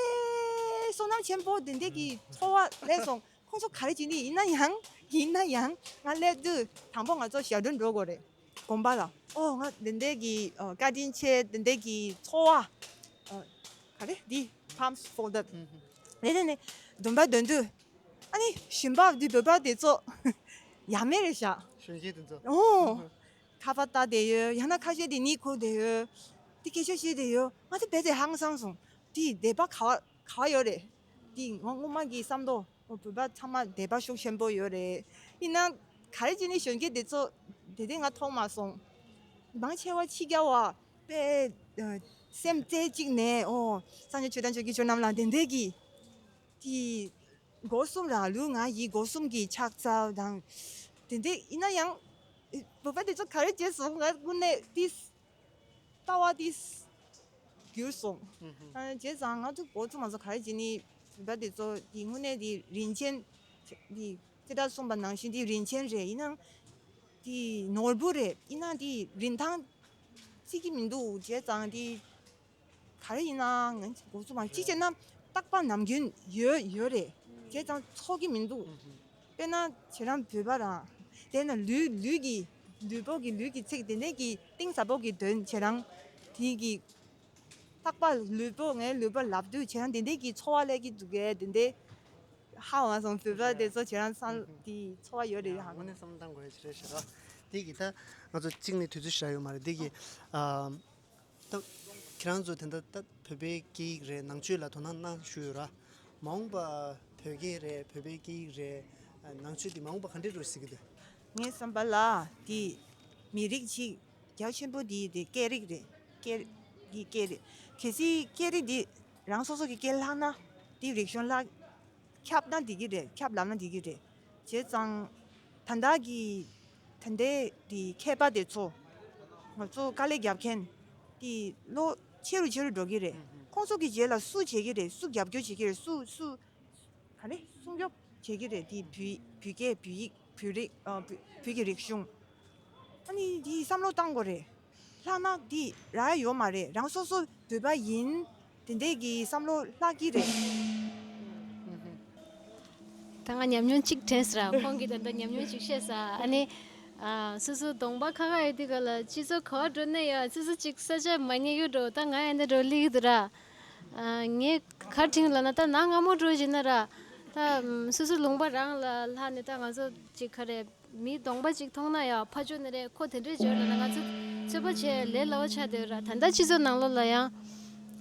བསོད་ནམས་ཆེན་པོ་དེ་འདྲའི་གི་འཚོ་བ་སླེབས་སོང་། ཁོང་ཚོ་ག་རེ་བྱེད་ནི་ཡིན་ན་ཡང་ཡིན་ན་ཡང་ང་སླེབས་དུས་དང་པོ་ང་ཚོ་ཞལ་འདོན་འགྲོ་དགོས་རེད། དགོན་པ་ལ། ཨོ་ང་དེ་འདྲའི་གི་ཨ་བཀའ་དྲིན་ཆེ། དེ་འདྲའི་གི་འཚོ་བ་ཨ་ག་རེ་འདི་palms folded། དེ་ནས་ནི་སྡོམ་པ་འདོན་དུས། ཨ་ནི་གཞོན་པ་འདི་བོད་པ་དེ་ཚོ་ཡ་མེད་རེད་ཤག་གཞོན་སྐྱེས་དེ་ཚོ། ཨོ། ཁ་པར་ལྟ་བསྡད་ཡོད། ཡང་ན་ཁ་ཤས་དེ་ནི་གོ་བསྡད་ཡོད། དེ་སྐད་ཆ་བཤད་བསྡད་ཡོད། ང་ཚོ་རྦད་དེ་ཧང་སངས་སོང་། དེ་དད་པ་ག་བ་ག་བ་ཡོད་རེད། དེ་ང་སྔོན་མ་གི་བསམ་དོ། ཨོ། བོད་པ་ཚང་མ་དད་པ་ཤུགས་ཆེན་པོ་ཡོད་རེད། ཡིན་ན་ག་རེ་བྱས་ནས་གཞོན་སྐྱེས་དེ་ཚོ་དེ་དེ་ང་མཐོང་མ་སོང་། མང་ཆེ་བ་ཕྱི་རྒྱལ་བ་དཔེ་ཨ་སེམས་རྩེ་གཅིག་ནས། ཨོ། སངས་རྒྱས་ཆོས་དང་ཆོས་ཀྱི་ཆོས་རྣམས་ལ་དེ་འདྲས་ཀྱི། དེ་སྒོ་གསུམ་རང་ལུས་ངག་ཡིད་སྒོ་གསུམ་གྱི་ཕྱག་འཚལ་དང་། དེ་འདྲས་ཡིན་ན་ཡང་བོད་པ་དེ་ཚོ་ག་རེ་བྱས་སོང་། ང་དངོས་གནས་དེ་ལྟ་བ་དེ་འགྱུར་སོང་། ཨ། བྱས་ཙང་ང་ཚོ་འགོ་བཙུགས་མ་ཚོ་ག་རེ་བྱས་ནི། བོད་པ་དེ་ཚོ་དེ་དངོས་གནས་དེ་རིན་ཆེན། དེ་ཙི་ཏྲ་གསུངས་པ་ནང་བཞིན་དེ་རིན་ཆེན་རེད། ཡིན་ནའང་དེ་ནོར་བུ་རེད། ཡིན་ན་དེ་རིན་ཐང་བརྩི་གི་མི་འདུག་བྱས་ཙང་དེ་ག་རེ་ཡིན་ན་ང་ཚོ་འགོ་བཙུགས་མ་གཅིག་བྱས་ན་རྟག་པ་ནམ་རྒྱུན་ཡོད་ཡོད་རེད། བྱས་ཙང་ཚོར་གི་མི་འདུག་དཔེར་ན་ཁྱེད་རང་བོད་པ་རང་དེ་ན་ལུས་ལུས་ཀྱི་ལུས་པོ་གི་ལུས་ཀྱི་ཚིག་དེ་འདྲས་ཀྱི་གཏིང་ཟབ་པོ་གི་དོན་ཁྱེད་རང་དེ་གི་རྟག་པ་ལུས་པོ་ངའི་ལུས་པོ་ལབ་དུས་ཁྱེད་རང་དེ་འདྲས་ཀྱི་ཚོར་བ་སླེབས་ཀྱི་འདུག་གས། དེ་འདྲས་ཧ་གོ་སོང་། བོད་པ་དེ་ཚོ་ཁྱེད་རང་སང་དེ་ཚོར་བ་ཡོད་རེད། ཧ་གོ་དངོས་གནས་བསམ་བློ་བཏང་དགོས་ཡ་ཅིག་རེད་ཤག་དེ་གི་ད་ང་ཚོ་གཅིག་ནས་དུས་ཚོད་ཞེ་དྲག་ཡོད་མ་རེད། དེ་གི་ཨ། ད་ཁྱེད་རང་ཚོ་དེ་འདྲ་ད་བོད་པའི་སྐད་ཡིག་རེད། ནང་ཆོས་ལ་དོ་སྣང་གནང་བཞིན་ཡོད་ར། མ་འོངས་པ་བོད་སྐད་རེད། བོད་པའི་སྐད་ཡིག་རེད། ནང་ཆོས་འདི་མ་འོངས་པ་ག་འདྲས་འགྲོ་སྲིད་ཀྱི་འདུག་ངའི་བསམ་པ་ལ་འདི་མི་རིགས་ཅིག་རྒྱ་ཆེན་པོ་འདི་དེ་སྐད་རིགས་རེད། སྐད་འདི་སྐད་རེད། གལ་སྲིད་སྐད་རིགས་འདི་རང་སོ་སོ་གི་སྐད་ལྷག་ན་འདི་རིག་གཞུང་ལྷག་ཁྱབ་ན་འགྲིག་གི་རེད། ཁྱབ་ལབ་ན་འགྲིག་གི་རེད། བྱས་ཙང་ད་ལྟ་གི་ད་ལྟའི་དེ་མཁས་པ་དེ་ཚོ་ང་ཚོ་དཀའ་ལས་རྒྱབ་མཁན་དེ་བློ་ཆེ་རུ་ཆེ་རུ་འགྲོ་གི་རེད། ཁོང་ཚོ་གི་རྗེས་ལ་སུ་བྱེད་ཀྱི་རེད། སུ་རྒྱབ་སྐྱོར་བྱེད་ཀྱི་རེད། སུ་སུ་ག་རེ་སྲུང་སྐྱོབ་བྱེད་ཀྱི་རེད། དེ་བོད་བོད་སྐད་བོད་ཡིག་བོད་རིགས་ཨ་བོད་བོད་ཀྱི་རིག་གཞུང་། ཨ་ནི་དེ་བསམ་བློ་བཏང་དགོས་རེད། ལྷག་ན་འདི་རག་ཡོད་མ་རེད། རང་སོ་སོ་བོད་པ་ཡིན། དེ་འདྲས་ཀྱི་བསམ་བློ་ལྷག་གི་རེད། ད་ང་ཉམས་མྱོང་གཅིག་དྲན་སོང་ར། ཁོང་གིས་ད་ལྟ་ཉམས་མྱོང་གཅིག་བཤད་ས། ཨ་ནི་ཨ་སོ་སོ་གདོང་པ་ཁ་ཁ་ཡོད་དུས་ག་ལ་སྤྱི་ཚོགས་ག་བ་འགྲོ་ན་ཡང་སོ་སོ་གཅིག་ས་ཆ་མ་རྙེད་ཡོད་འགྲོ། ད་ང་ཡང་འདི་འགྲོ་སླེབས་ཀྱི་འདུག་ར། ཨ་ངས་ག་རེ་དྲན་ལབ་ན་ད་ནང་སྔ་མོ་འགྲོ་བཞིན་ན་ར། ད་སོ་སོ་ལུང་པ་རང་ལ་ལྷག་ནས་ད་ང་ཚོ་གཅིག་ག་རེ། མི་གདོང་པ་གཅིག་མཐོང་ན་ཡང་ཕར་ཕྱོགས་ནས་རེད། ཁོ་དེ་འདྲས་བྱོས་ལབ་ན་ང་ཚོ་ཚོད་དཔག་བྱས་ལས་སླ་བོ་ཆགས་བསྡད་ཡོད་ར། ད་ལྟ་སྤྱི་ཚོགས་ནང་ལོགས་ལ་ཡང་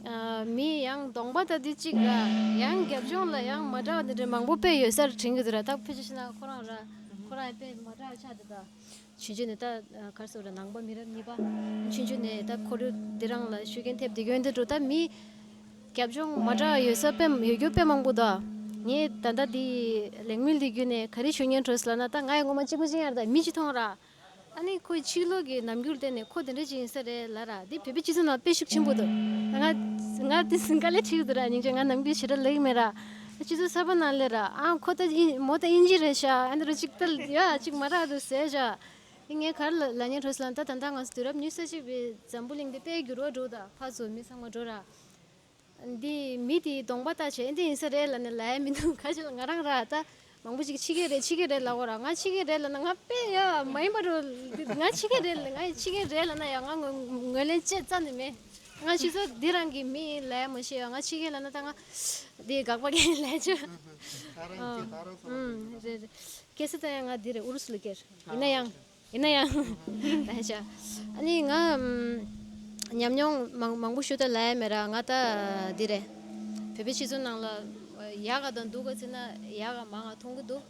ཨ་མི་ཡང་གདོང་པ་ད་འདི་གཅིག་ར། ཡང་རྒྱབ་ལྗོངས་ལ་ཡང་མ་འདྲ་བ་འདི་འདྲ་མང་པོ་དཔེ་ཡོད་ས་རེད་དྲན་གྱི་འདུག་ར། ད་ཕལ་ཆེར་བྱས་ན་ཁོ་རང་ར་ཁོ་རང་དཔེ་མ་འདྲ་བ་ཆགས་བསྡད་ད། ཆུང་ཆུང་ནས་ད་ག་རེ་ཟེར་ར། ནང་པ་མི་རབས་གཉིས་པ་ཆུང་ཆུང་ནས་ད་ཁོར་ཡུག་འདི་རང་ལ་ཤུགས་རྐྱེན་ཐེབས་བསྡད་ཀྱི་ཡོད་འདི་འགྲོ། ད་མི་རྒྱབ་ལྗོངས་མ་འདྲ་བ་ཡོད་ས་དཔེ་ཡོད་རྒྱུ་དཔེ་མང་པོ་འདུག་ངས་ད་ལྟ་འདི་ལེགས་སྨོན་འདི་བརྒྱུད་ནས་ག་རེ་ཞུ་སྙིང་བྲོ་སོང་ལབ་ན། ད་ང་ཡི་ངོ་མ་གཅིག་པུ་ཅིག་ཡང་རེད། ད་མི་གཅིག་མཐོང་ར། ཨ་ནི་ཁོའི་ཕྱི་ལོགས་ཀྱི་རྣམ་འགྱུར་བལྟས་ནས་ཁོ་དེ་འདྲ་ཅིག་ཡིན་ས་རེད་ལབ་ར། འདི་བོད་པའི་སྤྱི་ཚོགས་ནང་དཔེ་ཤུགས་ཆེན་པོ་འདུག་ང་ང་འདི་དཀའ་ལས་ཁྲིད་འདུག་ར། སྙིང་རྗེ། ང་ནམ་རྒྱུན་ཞེ་དྲག་ལབ་ཀྱི་མེད་ར། སྤྱི་ཚོགས་གསར་པ་ནང་སླེབས་ར། ཨ་ཁོ་ད་ཨིན་མོ་ད་ཨིན་ཇི་རེད་ཤག་ཨ་འདི་རུ་ཅིག་ད་ཡ་ཅིག་མ་རག་འདུག་ཟེར་ཤག་ངས་ག་རེ་ལབ་ལབ་སྙིང་བྲོ་སོང་ལབ་ན། ད་ད་ལྟ་ང་ཚོ་དུས་རབས་ཉི་ཤུ་རྩ་གཅིག་པའི་འཛམ་བུ་གླིང་འདི་དཔེ་འགྱུར་བ་འགྲོ། ད་ཕར་ཚུར་མི་ཚང་མ་འགྲོ་ར། འདི་མི་དེའི་གདོང་པ་ལྟ་བྱས་འདི་ཡིན་ས་རེད་ལབ་ནས་ལབ་ཡ་མི་འདུག་ག་ཅི་ལ་ང་རང་ར་ད་མང་པོ་ཞིག་ཕྱི་རྒྱལ་རེད་ཕྱི་རྒྱལ་རེད་ལབ་གོ་ར། ང་ཕྱི་རྒྱལ་རེད་ལབ་ན་ང་དཔེ་ཡ་མ་ཡིན་པ་འགྲོ། ང་ཕྱི་རྒྱལ་རེད་ལབ། ང་ཕྱི་རྒྱལ་རེད་ལབ་ན་ཡ་ང་ངོས་ངོས་ལེན་བྱེད་རྩ་ནས་མེད། ང་ཕྱི་ཚོགས་འདི་རང་གི་མི་ཡིན་ལབ་ཡ་མ་ཤེས་ཡ། ང་ཕྱི་རྒྱལ་ལབ་ན་ད་ང་འདི་དགག་པ་གང་ཡིན་ལབ་ཆོག་ཨ་ཨ་རེད་རེད། གལ་སྲིད་ད་ཡ་ང་འདི་རེད། ཨུ་རུ་སུ་ལ་སྐྱེས། ཡིན་ན་ཡང་ཡིན་ན་ཡང་ད་ཤ། ཨ་ནི་ང་ཨམ་ཉམས་མྱོང་མང་མང་པོ་ཞུ་ད་ལབ་ཡ་མེད་ར། ང་ད་འདི་རེད། བོད་པའི་སྤྱི་ཚོགས་ནང་ལ་ཡག་ག་དང་སྡུག་ག་བརྩིས་ན་ཡག་ག་མང་ང་མཐོང་གི་འདུག་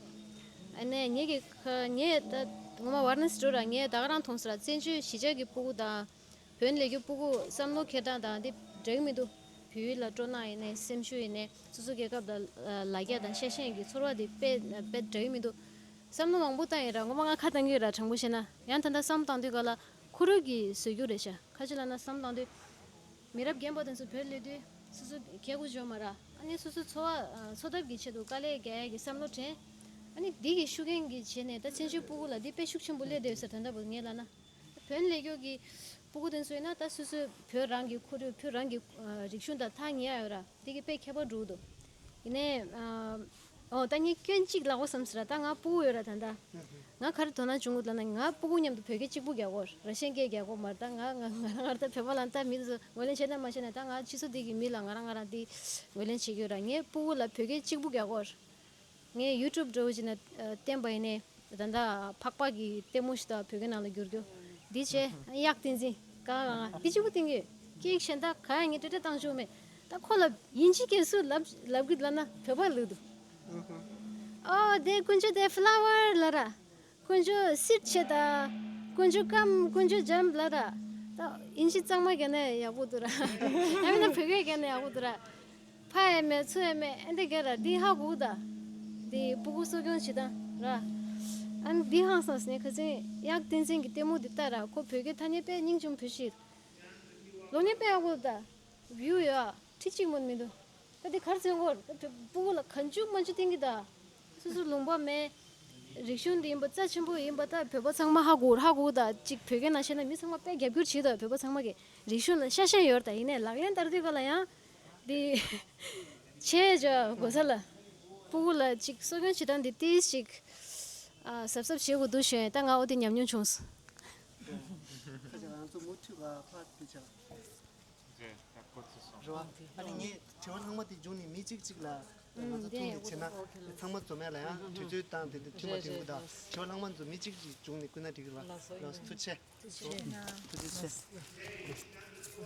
ཨ་ནི་ངེད་ཀྱི་ཁ་ངས་ད་ངོ་མ་ཝཱ་ར་ཎ་སི་འགྲོ་ར། ངས་ད་ག་རང་མཐོང་སོང་ར། བཙན་བྱོལ་གཞིས་ཆགས་ཀྱི་སྤུ་གུ་དང་བོད་ནས་སླེབས་རྒྱུ་སྤུ་གུ་བསམ་བློ་འཁྱེར་སྟངས་དང་འདི་འདྲ་གི་མི་འདུག་བོད་ཡིག་ལ་སྤྲོ་སྣང་ཡིན་ནའི་སེམས་ཤུགས་ཡིན་ནའི་སོ་སོ་རྒྱལ་ཁབ་ལ་ལ་རྒྱ་དང་ཤ་ཞེན་གྱི་ཚོར་བ་འདི་དཔེ་དཔེ་འདྲ་གི་མི་འདུག་བསམ་བློ་མང་པོ་བཏང་ཡིན་ར། ངོ་མ་ང་ཁ་བཏང་གི་ཡོད་ར། དྲང་པོ་བཤད་ན། ཡང་ད་ལྟ་བསམ་བཏང་དུས་ག་ལ་ཁོ་རང་གི་བཟོ་རྒྱུ་རེད་ཤག་ག་ཅི་ལབ་ན་བསམ་བཏང་དུས་མི་རབས་རྒན་པ་དེ་ཚོ་བོད་སླེབས་དུས་སོ་སོ་ཁྱེད་ཀོ་འཇོག་མ་ར། ཨ་ནི་སོ་སོ་འཚོ་བ་འཚོ་ཐབས་ཀྱི་ཆེད་དུ་དཀའ་ལས་རྒྱག་ཡ་གི་བསམ་བློ་དྲན། ཨ་ནི་འདི་གི་ཤུགས་རྐྱེན་གྱི་བྱས་ནས་ད་བཙན་བྱོལ་སྤུ་གུ་ལ་འདི་དཔེ་ཤུགས་ཆེན་པོ་སླེབས་བསྡད་ཡོད་ས་རེད། ད་ལྟ་བུ་ངས་ལབ་ན། བོད་ནས་སླེབས་རྒྱུ་གི་སྤུ་གུ་དེ་ཚོ་ཡིན་ན་ད་སོ་སོའི་བོད་རང་གི་ཁོར་ཡུག་བོད་རང་གི་ཨ་རིག་གཞུང་དང་ཐག་ཉེ་ཡ་ཡོད་ར། དེ་གི་དཔེ་ཁྱད་པར་འགྲོ་གི་འདུག་ཡིན་ནའི་ཨ་ ཨོ་ད་ངས་སྐྱོན་གཅིག་ལབ་དགོས་བསམ་སོང་ར། ད་ང་སྤུ་གུ་ཡོད་ར། ད་ད་ང་ག་རེ་དོ་སྣང་བྱུང་གི་འདུག་ལབ་ན། ང་སྤུ་གུ་མཉམ་དུ་བོད་སྐད་གཅིག་པུ་རྒྱག་དགོས་ར། ཤན་སྐད་རྒྱག་དགོས་མ་རེད། ད་ང་ང་ང་རང་ད་བོད་པ་ལབ་ན་ད་མི་དེ་ཚོ་ངོས་ལེན་བྱས་ན་མ་བྱས་ན། ད་ང་ཕྱི་སོ་འདི་གི་མི་ལ་ང་རང་ང་རང་འདི་ངོས་ལེན་བྱེད་ཀྱི་ཡོད་ར། ངས་སྤུ་གུ་ལ་བོད་སྐད་གཅིག་པུ་རྒྱག་དགོས་ར། ངས་ཡུ་ཊུབ་འདྲ་བོ་ཅིག་ནས་ཨ་བསྟན་པ་ཡིན་ནའི། ད་ལྟ་འཕགས་པ་གི་ལྟད་མོ་ཞིག་དང་བོད་སྐད་ནང་ལ་བསྒྱུར་རྒྱུ། འདི་བྱས་གཡག་བསྟན་འཛིན་ག་ག་ང་འདི་གཅིག་པུ་བསྟན་གྱི་ཡོད། སྐད་ཡིག་གཞན་དག་ག་ཡང་ངས་འབྲེལ་འདྲིས་བཏང་བཅུག་མེད། ད་ཁོ་ལ་དབྱིན་ཇི་སྐད་སུ་ལབ་ལབ་གི་ལབ་ན་བོད་པ་ལབ་འདུག་ཨོ་དེ་དཀོན་མཆོག་དེ་ཕ་ལ་ཝར་ལབ་ར། དཀོན་མཆོག་སིད་བྱེད་ད། དཀོན་མཆོག་སྐམ། དཀོན་མཆོག་འཇམ་ལབ་ར། ད་དབྱིན་ཇི་གཙང་མ་རྒྱག་ན་ཡག་པོ་འདུག་ར། ཡང་མིན་ན་བོད་སྐད་རྒྱག་ན་ཡག་པོ་འདུག་ར། ཕ་ཡས་མེད་ཚུ་ཡས་མེད་ཨེ་འདྲ་རྒྱག་ར། འདི་ཧ་གོ་ད། འདི་སྤུ་གུ་གསོ་སྐྱོང་བྱེད་སྟངས་ར། ཨ་ནི་འདི་ཧང་སངས་ནས་ཁ་སང་གཡག་བསྟན་འཛིན་གྱི་ལྟད་མོ་འདི་ལྟ་ར། ཁོ་བོད་སྐད་ཐ་སྙད་དཔེ་སྙིང་རྗེ་མོ་བོད་ཤེས། ལོ་ནས་དཔེ་ཡག་པོ་ད། བིའུ་ཡོད་ཨ། ཁྲི་གཅིག་མོ་མི་འདུག་ད་འདི་གར་ཚོན་གོར་ད་སྤུ་གུ་ལ་གང་བྱུང་མང་བྱུང་བསྟན་གྱི་ད། སོ་སོ་ལུང་པ་མེད། རིག་གཞུང་འདི་ཡིན་པ་རྩ་ཆེན་པོ་ཡིན་པ་ད་བོད་པ་ཚང་མ་ཧ་གོ་ཧ་གོ་ད། ཅིག་བོད་སྐད་ནང་བཤད་ན་མི་ཚང་མ་དཔེ་རྒྱབ་སྐྱོར་བྱེད་ད། བོད་པ་ཚང་མ་གི་རིག་གཞུང་ལ་ཤ་ཞེན་ཡོད་ད། ཡིན་ནའི་ལག་ལེན་བསྟར་དུས་ག་ལ་ཡང་འདི་བྱས་བྱ་དགོས་ས་ལ། སྤུ་གུ་ལ་ཅིག་གསོ་སྐྱོང་བྱེད་སྟངས་འདི་ཏིས་ཅིག་ཨ་གཟབ་གཟབ་བྱེད་དགོས་འདུག་ཞུ་ཡ། ད་ང་འོ་དེ་ཉམས་མྱོང་བྱུང་སོང་། ཁ་ཅིག་ང་ཚོ་མུ་མཐུད་ལ་ཕར་དེ་བྱ། རེད་བ། ཨ་ནི་ངས་དྲི་བ་ལྷག་མ་དེ་བྱུང་ནས་མི་གཅིག་གཅིག་ལ་ང་ཚོ་ཐུག་ནས་བྱས་ན་ཚང་མ་འཛོམས་ཡ་ལ་ཡང་དུས་ཚོད་བཏང་དེ་དེ་མཐུན་པ་མཐུན་པོ་དང་དྲི་བ་ལྷག་མ་ཚོ་མི་གཅིག་གཅིག་བྱུང་ནས་བསྐུར་ན་འགྲིག་གི་རེད་བ། ལགས་སོ་ཐུགས་རྗེ་ཆེ། ཐུགས་རྗེ་ཆེ།